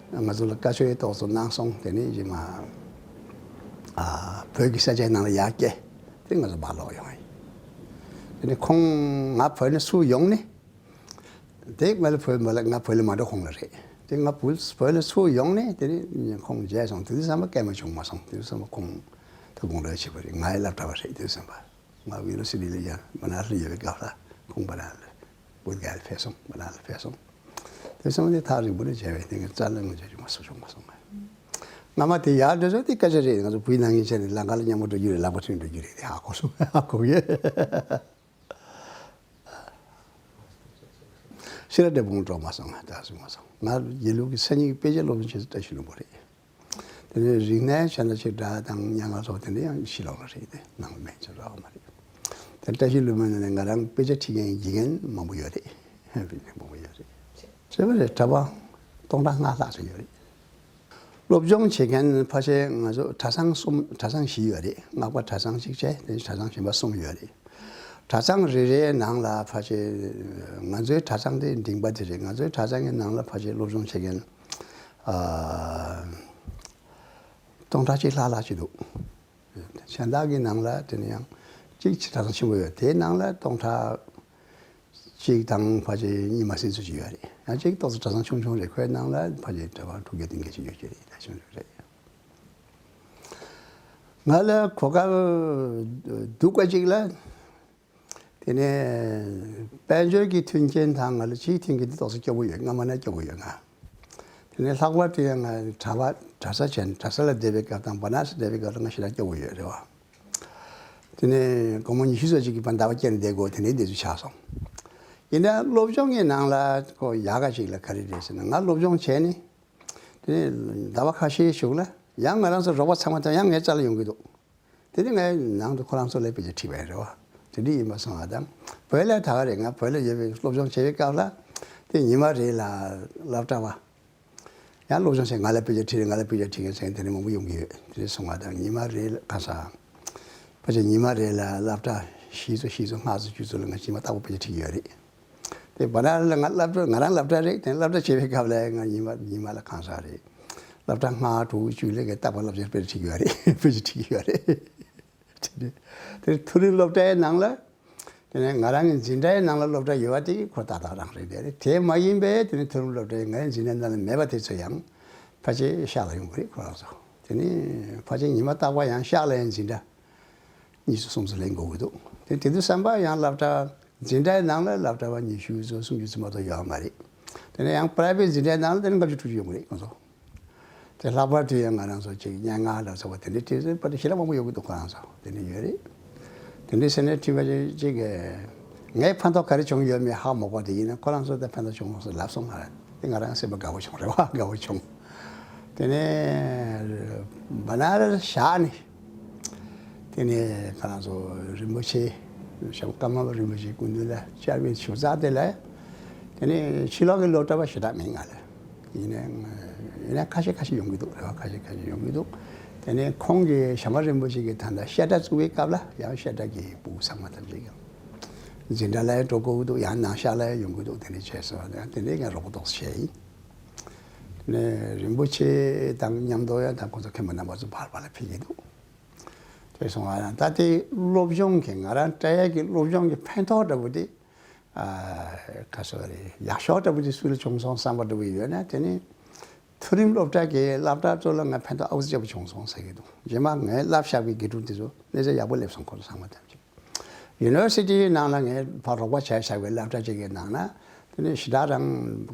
ང་ཚོ་ལ་བཀའ་ཆོས་ཏོག་ཙམ་གནང་སོང་། དེ་ནས་རྗེས་མ་ཨ་བོད་ཀྱི་ས་ཆའི་ནང་ལ་ཡར་བསྐྱལ། དེ་ང་ཚོ་མར་ལོག་ཡོང་བ་ཡིན། དེ་ནས་ཁོང་ང་བོད་ནས་ཚུར་ཡོང་ནས། དེ་ང་ལ་བོད་མ་ལ་ང་བོད་ལ་མ་འགྲོ་གོང་ལ་རེད། དེ་ང་བོད་བོད་ལ་ཚུར་ཡོང་ནས་དེ་ནས་ཁོང་མཇལ་སོང་། དེ་དུས་ཙམ་པ་སྐད་མ་བྱུང་མ་སོང་། དེ་དུས་ཙམ་པ་ཁོང་ད་དགུང་ལོ་ཆེ་བ་རེད། ང་ཡི་སློབ་གྲྭ་བ་རེད། དེ་དུས་ཙམ་པ་ང་ཡུ་ནི་ཝར་སི་ཊི་ལ་ཡ་བ་ན་ར་ལ་ཡོད་པའི་སྐབས་ལ་ཁོང་བ་ན་ལ་བོད་སྐད་ལ་ཕེབས་སོང་། བ་ན་ལ་ཕེབས་སོང་། དེ་ཙམ་པ་དེ་ཐག་རིང་པོ་ནས་མཇལ་བས་དེ་ངས་རྩ་ལ་ང་མཇལ་རྒྱུ་མ་སོང་། བྱུང་མ་སོང་། སྔ་མ་དེ་ཡར་འགྲོ་ཚོད་དེ་སྐད་ཆ་རེད། ང་ཚོ་བུའི་ནང་ཡིན་ཆ་ནས་ལམ་ཁ་ལ་མཉམ་པོ་འགྲོ་རྒྱུ་རེད། ལམ་ཁ་ཐོན་འགྲོ་རྒྱུ་རེད། དེ་ཧ་གོ་སོང་། ཧ་གོ་ཡོད། ཤེས་རབ་འབྲས་སྤུངས་འགྲོ་མ་སོང་། ང་ད་སོང་མ་སོང་། ང་དགེ་ལུགས་ཀྱི་སང་ཉིན་གྱི་དཔེ་ཆ་སློབ་སྦྱོང་བྱེད་ས་བཀྲ་ཤིས་ལྷུན་པོ་རེད། དེ་ནས་རིག་གནས་བྱས་ན་ཆེ་དགྲ་དང་ཉམས་ལེན་སོགས་དེ་འདྲ་ཡང་ཕྱི་ལོགས་ལ་རེད། དེ་ནང་མེད་ཅེས་རག་མ་རེད། དེ་བཀྲ་ཤིས་ལྷུན་པོའི་ནང་ནས་ང་རང་དཔེ་ཆ་ཁྲིད་མཁན་དགེ་རྒན་མང་པོ་ཡོད་རེད། དཔེ་ཆ་མང་པོ་ཡོད་རེད། བྱས་པ་རེད། གྲྭ་པ་སྟོང་ཕྲག་ལྔ་ལྷག་ཙམ་ཡོད་རེད། སློབ་སྦྱོང་བྱེད་མཁན་ཕལ་ཆེར་ང་ཚོ་གྲྭ་ཚང་གསུམ། གྲྭ་ཚང་བཞི་ཡོད་རེད། སྔགས་པ་གྲྭ་ཚང་གཅིག་བྱས། དེ་གྲྭ་ཚང་གཞན་པ་གསུམ་ཡོད་རེད། གྲྭ་ཚང་རེ་རེའི་ནང་ལ་ཕལ་ཆེར་ང་ཚོའི་གྲྭ་ཚང་དེ་འབྲིང་པ་དེ་རེད། ང་ཚོའི་གྲྭ་ཚང་གི་ནང་ལ་ཕལ་ཆེར་སློབ་སྦྱོང་བྱེད་མཁན་ཨ་སྟོང་ཕྲག་གཅིག་ལྷག་ལྷག་ཅིག་འདུག་གཞན་དག་གི་ནང་ལ་དེ་ནས་ཡང་གཅིག་གྲྭ་ཚང་ཆེན་པོ་ཡོད། དེའི་ནང་ལ་སྟོང་ཕྲག་ གཅིག་དང་ཕལ་ཆེར་གཉིས་མ་ཟིན་ཙམ་ཅིག་ཡོད་རེད། ཡང་གཅིག་ཏོག་ཙམ་གྲྭ་ཚང་ཆུང་ཆུང་རེད། ཁོའི་ནང་ལ་ཕལ་ཆེར་གྲྭ་པ་དྲུག་བརྒྱ་བདུན་བརྒྱ་ཅིག་ཡོད་ཀྱི་རེད། ད་ཆུང་ཆུང་རེད། ང་ལ་གོ་སྐབས་སྡུག་པ་ཅིག་ལ། དེ་ནས་དཔལ་འབྱོར་གྱི་མཐུན་རྐྱེན་དང་ང་ལ་སྤྱིའི་མཐུན་རྐྱེན་དེ་ཏོག་ཙམ་སྐྱོ་པོ་ཡོད། སྔ་མ་ནས་སྐྱོ་པོ་ཡོད་ང་། དེ་ནས་ལྷག་པར་དུ་ཡང་ང་གྲྭ་པ་གྲྭ་ས་བྱས་ནས་གྲྭ་ས་ལ་བསྡད་པའི་སྐབས་དང་བ་ན་སི་བསྡད་པའི་སྐབས་ལ་ང་ཞེ་དྲག་སྐྱོ་པོ་ཡོད་རེད་བ། དེ་ནས་སྒོར་མོ་ཉི་ཤུ་ཙམ་ཅིག་གིས་ཕར་ཟླ་བ་བསྐྱལ་ནས་བསྡད་དགོས། དེ་འདྲའི་བསྡད་ཚུལ་ཆགས་སོང་། ཡིན་ན་སློབ་སྦྱོང་གི་ནང་ལ་ཁོ་ཡག་ག་ཅིག་ལ་ག་རེ་རེད་ཟེར་ན། ང་སློབ་སྦྱོང་བྱས་ནས་དེ་ནས་ཟླ་བ་ཁ་ཤས་གཞུག་ལ་ཡང་ང་རང་ཚོ་རོགས་པ་ཚང་མ་དང་ཡང་ངའི་རྩ་ལ་ཡོང་གི་འདུག་དེ་ནི་ངའི་ནང་དུ་ཁོ་རང་ཚོ་ལ་དཔེ་ཆ་ཁྲིད་པ་ཡིན་རེད་བ། དེ་འདྲ་ཡིན་པ་སོང་བ་དང་། བོད་ལ་ད་ག་རེད། ང་བོད་ལ་ཡོད་པའི་སློབ་སྦྱོང་བྱེད་པའི་སྐབས་ལ་དེ་ཉི་མ་རེ་ལ་སློབ་གྲྭ་བ། ཡང་སློབ་སྦྱོང་བྱས། ང་ལ་དཔེ་ཆ་ཁྲིད་རེད། ང་ལ་དཔེ་ཆ་ཁྲིད་རེད་ཟེར་མཁན་དེ་འདྲ་མང་པོ་ཡོང་གི་ཡོད། དེ་འདྲ་སོང་བ་དང་ཉི་མ་རེ་ལ་ག་ས། ཕལ་ཆེར་ཉི་མ་རེ་ལ་སློབ་གྲྭ་བཞི་ཚོ་བཞི་ཚོ་ལྔ་ཚོ་བཅུ་ཚོ་ལ་ང་ཉི་མ་རྟག་པར་དཔེ་ཆ་ཁྲིད་ཀྱི་ཡོད་རེད། དེ་བར་ན་ལ་ང་སློབ་གྲྭ། ང་རང་སློབ་གྲྭ་རེད། དེ་སློབ་གྲྭ་བྱེད་པའི་སྐབས་ལ་ང་ཉི་མ་ཉི་མ་ལ་གང་ཟག་རེད། སློབ་གྲྭ་ལྔ་དྲུག་བཅུ་ལས་ཀའི་རྟག་པར་སློབ་གྲྭར་དཔེ་ཁྲིད་ཀྱི་ཡོད་རེད། དཔེ་ཆ་ཁྲིད་ཀྱི་ཡོད་རེད། དེ་དེ་མཐོ་རིམ་སློབ་གྲྭའི་ནང་ལ། དེ་ནས་ང་རང་གི་འཛིན་གྲྭའི་ནང་ལ་སློབ་གྲྭ་ཡོད་པ་དེ་ཁོ་ཏག་ཏག་རང་རེད། དེ་རེད། དེ་མ་ཡིན་པའི་དེ་ནས་མཐོ་རིམ་སློབ་གྲྭའི་ངའི་འཛིན་གྲྭའི་ནང་ལ་མེད་པ་དེ་ཚོ་ཡང་ཕལ་ཆེར་ཤག་ལ་ཡོང་གི་རེད་ཁོ་རང་ཚོ། དེ་ནས་ཕལ་ཆེར་ཉི་མ་རྟག་པར་ཡང་ཤག་ལ་ཡང་འཛིན་གྲྭ་གཉིས་སུ་གསུམ་སུ་ལེན་དགོས་ཀྱི་འདུག་དེ་དེ་དུས་བསམ་པ་ཡང་སློབ་གྲྭ་འཛིན་གྲྭའི་ནང་ལ་སློབ་གྲྭ་པ་ཉི་ཤུ་ཙམ་སུམ་ཅུ་ཙམ་མ་གཏོགས་ཡོད་མ་རེད། དེ་ནས་ཡང་པ་རའི་ཝེ་ཊི་འཛིན་གྲྭའི་ནང་ལ་དེ་ནས་ལྔ་བཅུ་དྲུག་ཅུ་ཡོང་གི་རེད་ཁོང་ཚོ། དེ་ལྷག་པར་དུ་ཡང་ང་རང་ཚོ་ཅིག་སྙན་ངག་ལ་སོགས་པ་དེ་འདྲའི་ཁྲིད་ཟིན་པ་དེ་ཞེ་དྲག་མང་པོ་ཡོང་གི་འདུག་ཁོ་རང་ཚོ་དེ་འདྲ་ཡོད་རེད། དེ་འདྲའི་ཟེར་ནས་ཁྲིད་པ་ཅིག་གིས་ངས་ཕན་ཐོགས་ག་རེ་བྱུང་ཡོད་མེད་ཧ་མ་གོ། དེ་ཡིན་ན་ཁོ་རང་ཚོ་དེ་ཕན་ཐོགས་བྱུང་སོང་ལབ་སོང་། ང་རང་དེ་ང་རང་སེམས་པ་དགའ་པོ་བྱུང་རེད་བ། དགའ་པོ་བྱུང་། དེ་ནས་བ་ན་ར་བཞག་ནས། དེ་ནས་ཁོ་རང་ཚོ་རིན་པོ་ཆེ་ཞང་ཀརྨ་པ་རིན་པོ་ཆེའི་སྐུ་མདུན་ལ་བཅར་བའི་ཞུ་ཚར་དེ་ལ། དེ་ནས་ཕྱི་ལོགས་ཀྱི་སློབ་གྲྭ་པ་ཞེ་དྲག་མེད་ང་ལ། ཡིན་ནའང་ཡིན་ནའང་ཁ་ཤས་ཁ་ཤས་ཡོང་གི་འདུག་རེ་བ་ཁ་ཤས་ཁ་ཤས་ཡོང་གི་འདུག་དེ་ནས་ཁོང་གིས་བྱམས་པ་རིན་པོ་ཆེ་གི་ད་ལྟ་བཤད་གྲྭ་བཙུགས་པའི་སྐབས་ལ་ཡང་བཤད་གྲྭ་གི་ཕྲུ་གུ་ཚང་མ་ཐམས་ཅད་ཀྱང་འཛིན་གྲྭ་ལ་ཡང་འགྲོ་དགོས་ཀྱི་འདུག་ཡང་ནང་ཤག་ལ་ཡང་ཡོང་གི་འདུག་དེ་འདྲ་བྱས་སོང་། དེ་འདྲའི་ངས་རོགས་པ་ཏོག་ཙམ་བྱས་ཡིན། དེ་ནས་རིན་པོ་ཆེ་དང་མཉམ་དུ་ཡང་ད་ཁོང་ཚོ་མཁན་པོ་རྣམ་པ་ཚོ་བར་བར་ལ་ཕེབས་ཀྱི་འདུག་དེ་སོང་བ་ཡང་ད་དེ་སློབ་སྦྱོང་གི་ང་རང་སྤྲད་ཡས་ཀྱི་སློབ་སྦྱོང་གི་ཕན་ཐོགས་འདྲ་པོ་དེ། ཨ། ག་སོ་རེད། ཡག་ཤོས་འདྲ་པོ་དེ་སུ་ལ་བྱུང་སོང་བསམ་པ་འདྲ་པོ་ཡོད་ན། དེ་ནི་མཐོ་རིམ་སློབ་གྲྭ་གི་སློབ་གྲྭ་ཚོ་ལ་ང་ཕན་ཐོགས་ཨའུ་ཙི་ཆེ་པོ་བྱུང་སོང་ཟེར་གྱི་འདུག་རྗེས་མ་ངས་བསླབ་བཞག་པའི་དགེ་ཕྲུག་དེ་ཚོ་གནས་ཚད་ཡག་པོ་སླེབས་སོང་ཁོ་ཚོ་ཚང་མ་ཐམས་ཅད། ཡུ་ནི་ཝར་སི་ཊི་ནང་ལ་ངས་ཕར་རོགས་པ་བྱས་བཞག་པའི་སློབ་གྲྭ་གཅིག་གི་ནང་ན་དེ་ནི་ཞེ་དྲག་རང་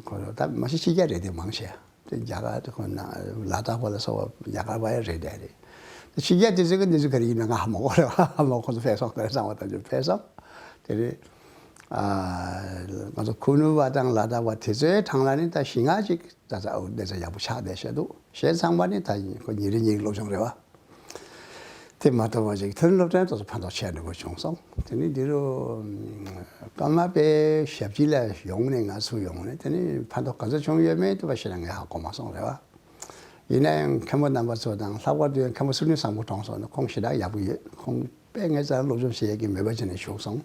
ཁོ་ཚོ་ད་མ་གཞི་ཕྱི་རྒྱལ་རེད་དེ་མང་ཆེ། དེ་རྒྱ་གར་དེ་ཁོ་ན་ལ་དྭགས་པ་ལ་སོགས་པ་རྒྱ་གར་བ་ཡང་རེད་དེ་རེད། དེ་ཕྱི་རྒྱལ་དེ་ཚོ་གི་གནས་ཚུལ་ག་རེ་ཡིན་ན་ང་ཧ་མ་གོ་རེད་བ། ཧ་མ་གོ། ཁོ་ཚོ་ཕེབས་སོང་དེ་རེད་ཚང་མ་ཐམས་ཅད་ཕེབས་སོང་། དེ་རེད། ཨ། ང་ཚོ་ཁུ་ནུ་བ་དང་ལ་དྭགས་པ་དེ་ཚོའི་གྲས་ལ་ནི་ད་ཞེ་ང་ཅིག་ད་ཚ་འོ་གནས་ཚད་ཡག་པོ་ཆགས་བསྡད་བཞག་འདུག་གཞན་ཚང་མ་ནི་ད་ཁོ་ཉིན་རེ་ཉིན་རེ་སློབ་སྦྱོང་རེད་བ། དེ་མ་གཏོགས་པ་ཅིག་མཐོ་རིམ་སློབ་གྲྭ་ནས་ཏོག་ཙམ་ཕན་ཐོགས་ཆེ་འདྲ་པོ་བྱུང་སོང་། དེ་ནི་འདི་རུ་ཀརྨ་པའི་ཞབས་ཕྱི་ལ་ཡོང་ནས་ང་ཚུར་ཡོང་ནས་དེ་ནི་ཕན་ཐོགས་ག་ཚོད་བྱུང་ཡོད་མེད་དེ་བ་ཞེ་ན་ངས་ཧ་གོ་མ་སོང་རེད་བ། ཡིན་ན་ཡང་མཁན་པོ་རྣམ་པ་ཚོ་དང་ལྷག་པར་དུ་ཡང་མཁན་པོ་ཚུལ་ཁྲིམས་བཟང་པོ་གྲོངས་སོང་ནས་ཁོང་ཞེ་དྲག་ཡག་པོ་ཡོད། ཁོང་དཔེ་ངའི་རྩར་སློབ་སྦྱོང་བྱེད་ཡས་ཀྱི་མོས་པ་བྱས་ནས་བཞུགས་སོང་།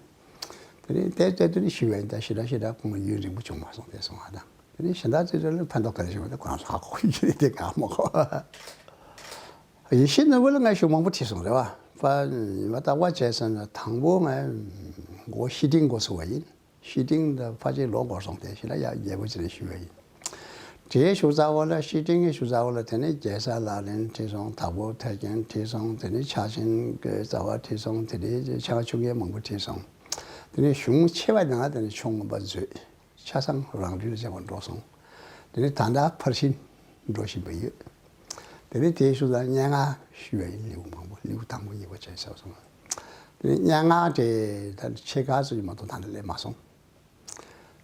དེ་ནི་དེ་ལྟར་དུ་ནི་ཞུ་བ་ཡིན། ད་ཞེ་དྲག་ཞེ་དྲག་ཁོང་ལ་ཡུན་རིང་པོ་བྱུང་མ་སོང་དེ་སོང་བ་དང་། དེ་ནས་གཞན་དག་ཚོས་ལ་ཕན་ཐོགས་ག་རེ་བྱུང་བ་དེ་ཁོ་རང་ཚོ་ཧ་གོ་གི་རེད་དེ་ང་མ་གོ། ཡེ་ཤེས་ནོར་བུ་ལ་ང་ཞུ་མང་པོ་བྲིས་སོང་རེད་བ། པ་ཉི་མ་རྟག་པར་བྱས་ཟིན་ན་དང་པོ་ང་མགོ་བཤེས་སྤྲིང་འགོ་ཚུགས་པ་ཡིན། བཤེས་སྤྲིང་ད་ཕལ་ཆེར་ལོ་འགོར་སོང་སྟེ་ཞེ་ལ་ཡ་རྒྱལ་པོ་ཅི་ལ་ཞུ་བ་ཡིན། དེའི་ཞུ་ཚར་བ་ལ་བཤེས་སྤྲིང་གི་ཞུ་ཚར་བ་ལ་དེ་ནས་རྒྱལ་ས་ལག་ལེན་བྲིས་སོང་། དྭགས་པོ་ཐེག་ཆེན་བྲིས་སོང་། དེ་ནས་ཕྱག་ཆེན་གྱི་རྩ་བ་བྲིས་སོང་། དེ་ནས་ཕྱག་ཆུང་གི་མང་པོ་བྲིས་སོང་། དེ་ནས་གཞུང་ཆེ་བ་ནང་དེ་ནས་ཆོས་མངོན་པ་མཛོད། ཆ་ཚང་རང་འགྲེལ་ལ་བྱས་པ་འགྲོ་སོང་། དེ་ནས་ད་ལྟ་ཕར་ཕྱིན་འགྲོ་བཞིན་པ་ཡོད། དེ་ནས་དེའི་ཤུལ་དུ་སྙན་ངག་ཞུ་བའི་ལེའུ་མང་པོ། ལེའུ་དང་པོ་གཉིས་པ་བྱས་ཚར་སོང་། དེ་ནས་སྙན་ངག་དེ་ད་ཕྱེད་ཀ་ཙམ་མ་གཏོགས་ད་ལྟ་སླེབས་མ་སོང་།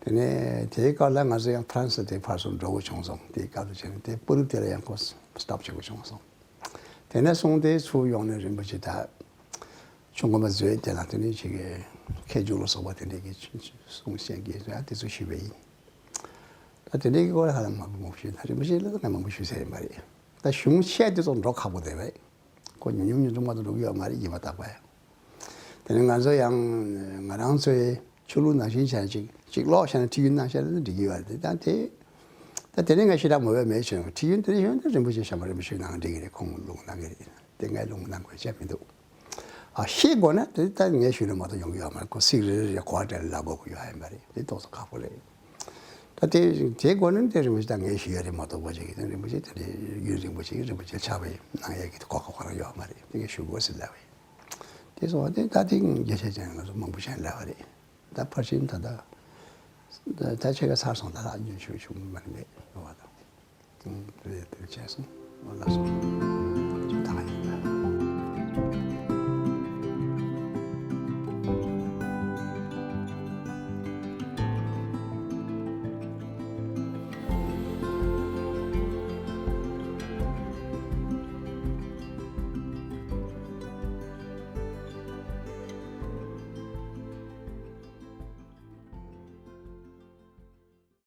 དེ་ནས་དེའི་སྐབས་ལ་ང་ཚོ་ཡང་ཧྥ་རན་སི་དེ་ཕར་ཚུར་འགྲོ་དགོས་བྱུང་སོང་། དེའི་སྐབས་དུ་བྱས་ནས་དེ་པུ་རུབ་དེ་ལ་ཡང་ཁོ་སི་ཊོབ་བྱེད་དགོས་བྱུང་སོང་། དེ་ནས་བཟུང་སྟེ་ཚུར་ཡོང་ནས་རིན་པོ་ཆེ་ད་ཆོས་མངོན་པ་མཛོད་དེ་ལ་དེ་ནས་ཅིག་གི་མཁས་མཆོག་ལ་སོགས་པ་དེ་འདྲའི་གི་གསུང་བཤད་ཀྱི་ཡ་དེ་ཚོ་ཞུས་པ་ཡིན། ད་དེ་འདྲའི་གི་སྐོར་ལ་ཧ་ལམ་མང་པོ་མང་པོ་ཞུས། ད་རིན་པོ་ཆེ་ལ་ད་ང་མང་པོ་ཞུས་ཚར་ཡིན་པ་རེད། ད་གཞུང་ཆེ་དེ་ཚོ་འགྲོ་ཁག་པོ་རེད་པས། ཁོ་ཉུང་ཉུང་ཉུང་ཉུང་མ་གཏོགས་འགྲོ་གི་ཡོད་མ་རེད། ཡིན་པ་རྟག་པ་ཡང་། དེ་ནས་ང་ཚོ་ཡང་ང་རང་ཚོའི་ཆོས་ལུགས་ནང་བཞིན་བྱས་ཅིག་ཅིག་ཀློག་བྱས་ན་ཁྲིད་ཡུན་གནང་བྱས་ན་འགྲིག་གི་ཡོད་རེད། ད་དེ་ད་དེ་ནས་ང་ཞེ་དྲག་མོས་པ་མེད་བྱུང་། ཁྲིད་ཡུན་དེ་ནས་ཡོང་དུས་རིན་པོ་ཆེ་བྱམས་པ་རིན་པོ་ཆེ་གནང་འགྲིག་གི་རེད། ཁོང་ལུང་གནང་གི་རེད། དེ་ངས་ལུང་གནང་དགོས་བྱས་མི་འདུག་ཨ་ཤེས་དགོས་ན་དེ་ད་ངས་ཞུས་ན་མ་གཏོགས་ཡོང་གི་ཡོད་མ་རེད། ཁོ་ཚིག་རེ་རེ་གོ་བ་སྤྲད་ལ་ལབ་དགོས་ཀྱི་ཡོད་ཨེ་མ་རེད། དེ་ཏོག་ཙམ་ཁག་པོ་རེད། ད་དེ་དེ་དགོས་ན་དེ་རིན་པོ་ཆེ་ད་ངས་ཞུས་ཡ་རེད་མ་གཏོགས་པ་ཅིག་གིས་དེ་རིན་པོ་ཆེ་དེ་རེད། ཡུན་རིང་པོ་ཅིག་རིན་པོ་ཆེ་ཕྱག་དཔེ་གནང་ཡ་གི་གོ་སྐབས་ཁོ་རང་ཡོད་མ་རེད། དེ་ངས་ཞུ་དགོས་ཟེར་ལབ་པ་ཡིན། དེ་སོང་བ་དེ་ད་དེ་རྒྱ་ཆེ་ཅན་ང་ཚོ་མང་པོ་ཅན་ལབ་པ་རེད། ད་ཕར་ཕྱིན་ད་ད་ད་ད་ཕྱེད་ཀ་ཚར་སོང་། ད་ལྷག་རྒྱུན་ཞུ་ཞུ་མ་རེད་མེད་འགྲོ་བ་དང་། དེ་དེ་བྱས་སོང་། ལགས་སོ།